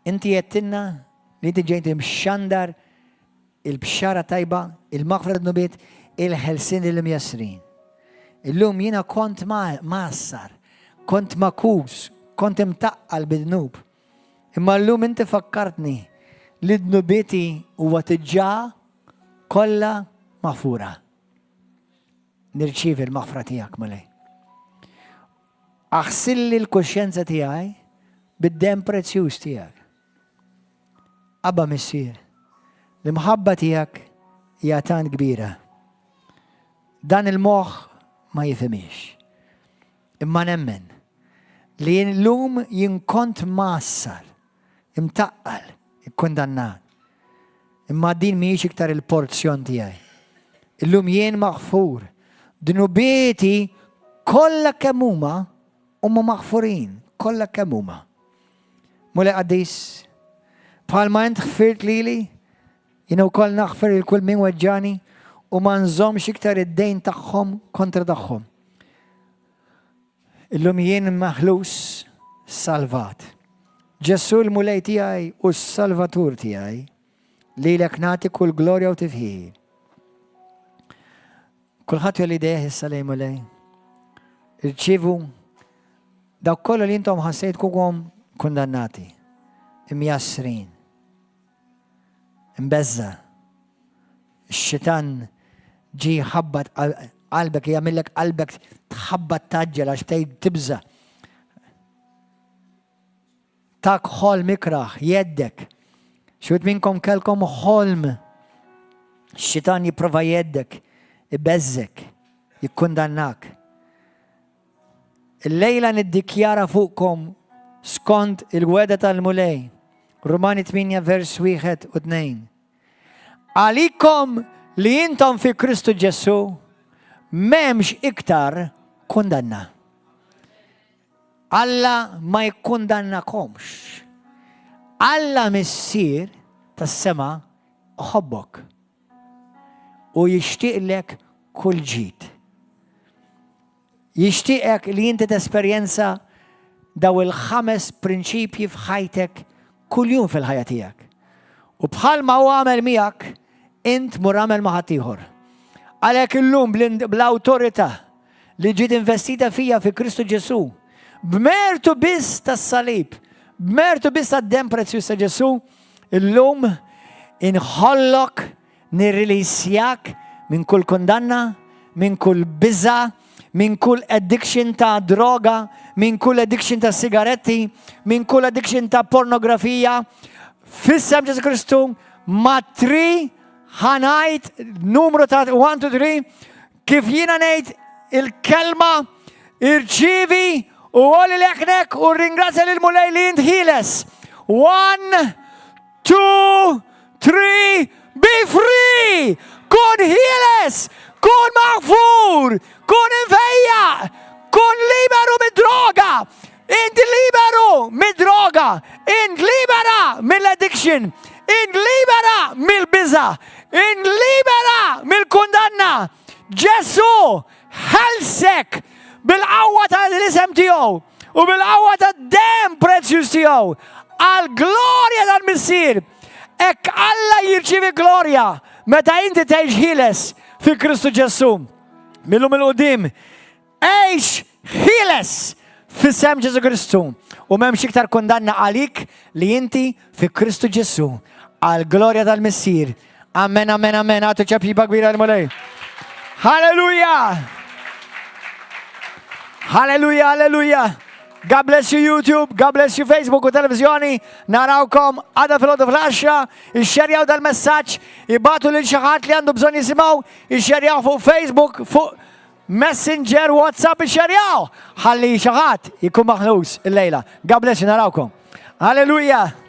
inti għedtilna li inti ġejt imxandar il-bxara tajba, il-maħfra dnubiet, il-ħelsin l-imjassrin. Illum jiena kont mgħassar, kont makus, kont imtaqqal bid-dnub. Imma llum inti fakkartni li dnubieti huwa diġà kollha maħfura. Nirċievi l-maħfra tiegħek, Mulej. Aħsilli l-kuxjenza tiegħi bid-demm prezzjuż tiegħek. Abba Missier, l-imħabba tiegħek hija tant kbira. Dan il-moħħ ma jifhimhiex. Imma nemmen li llum jien kont mgħassar, imtaqqal, ikkundannat. Imma din mhijiex iktar il-porzjon tiegħi. Illum jien maħfur. Dnubieti kollha kemm huma huma maħfurin, kollha kemm huma. Mulej qaddis, bħalma int ħfirt lili, jien ukoll naħfer il kull min weġġani u ma nżommx iktar id-dejn tagħhom kontra tagħhom. Illum jien maħlus salvat. Ġesù l-Mulej tiegħi u s-Salvatur tiegħi, lilek nagħti kull glorja u tifħir. Kulħadd jolli idejh issa lejn Mulej. Irċivu dawk kollha li intom ħassejtkukom kundannati, imjassrin, imbeżża'. Ix-xitan ġie jħabbat qalbek, jagħmillek qalbek tħabbat tgħaġġel għax tgħid tibża'. Tak ħolm ikrah, jgħeddek. Xi wħud minnkom kellkom ħolm. Ix-xitan jipprova jgħeddek, ibeżżek, jikkundannak. Illejla niddikjara fuqkom skont il-wegħda tal-Mulej. Rumani 8 vers 1 u 2. Għalikom li intom fi Kristu Ġesù m'hemmx iktar kundanna. Alla ma jikkundannakomx. Alla Missier tas-sema iħobbok u jixtieqlek kull ġid. Jixtieqek li inti tesperjenza daw il-ħames prinċipji f'ħajtek kuljum fil-ħajja tiegħek. U bħalma hu għamel miegħek, int mur għamel ma' ħaddieħor. Għalhekk illum bl-awtorità li ġiet investita fija fi Kristu Ġesù, b'mertu biss tas-salib, b'mertu biss tad-demm prezzjuż ta' Ġesù, illum inħollok Nirrilisjak minn kull kundanna, minn kull biża', minn kull addiction ta' droga, minn kull addiction ta' sigaretti, minn kull addiction ta' pornografija. F'isem Ġesù Kristu ma' tri ħa ngħid numru ta' 1, 2, 3, kif jiena ngħid il-kelma irċivi u għoli leħnek u ringrazzja lil Mulej li int ħieles. 1, 2, 3, be free! Kun ħieles! Kun maħfur! Kun imfejjaq! Kun liberu mid-droga! Int liberu mid-droga! Int libera mill-addiction! Int libera mill-biża! Int libera mill-kundanna! Ġesù ħelsek bil-qawwa tal-isem tiegħu u bil-qawwa tad-demm prezzjuż tiegħu għal glorja tal-Missier. Hekk Alla jirċievi glorja meta inti tgħix ħieles fi Kristu Ġesù. Millum 'il quddiem, għix ħieles f'isem Ġesù Kristu u m'hemmx iktar kundanna għalik li inti fi Kristu Ġesù. Għal glorja tal-Missier. Amen, amen, amen. Agħtu ċapċipa kbira lill-Mulej. Halleluja! Halleluja, halleluja! God bless you YouTube, God bless you Facebook u televizjoni. Narawkom għada filgħodu fl-10, ixxerjaw dal-messaġġ, ibagħtu lil xi ħadd li għandu bżonn jisimgħu, ixxerjaw fuq Facebook, fuq Messenger, WhatsApp, ixxerjaw. Ħalli xi ħadd ikun maħlus il-lejla. God bless you, narawkom. Halleluja!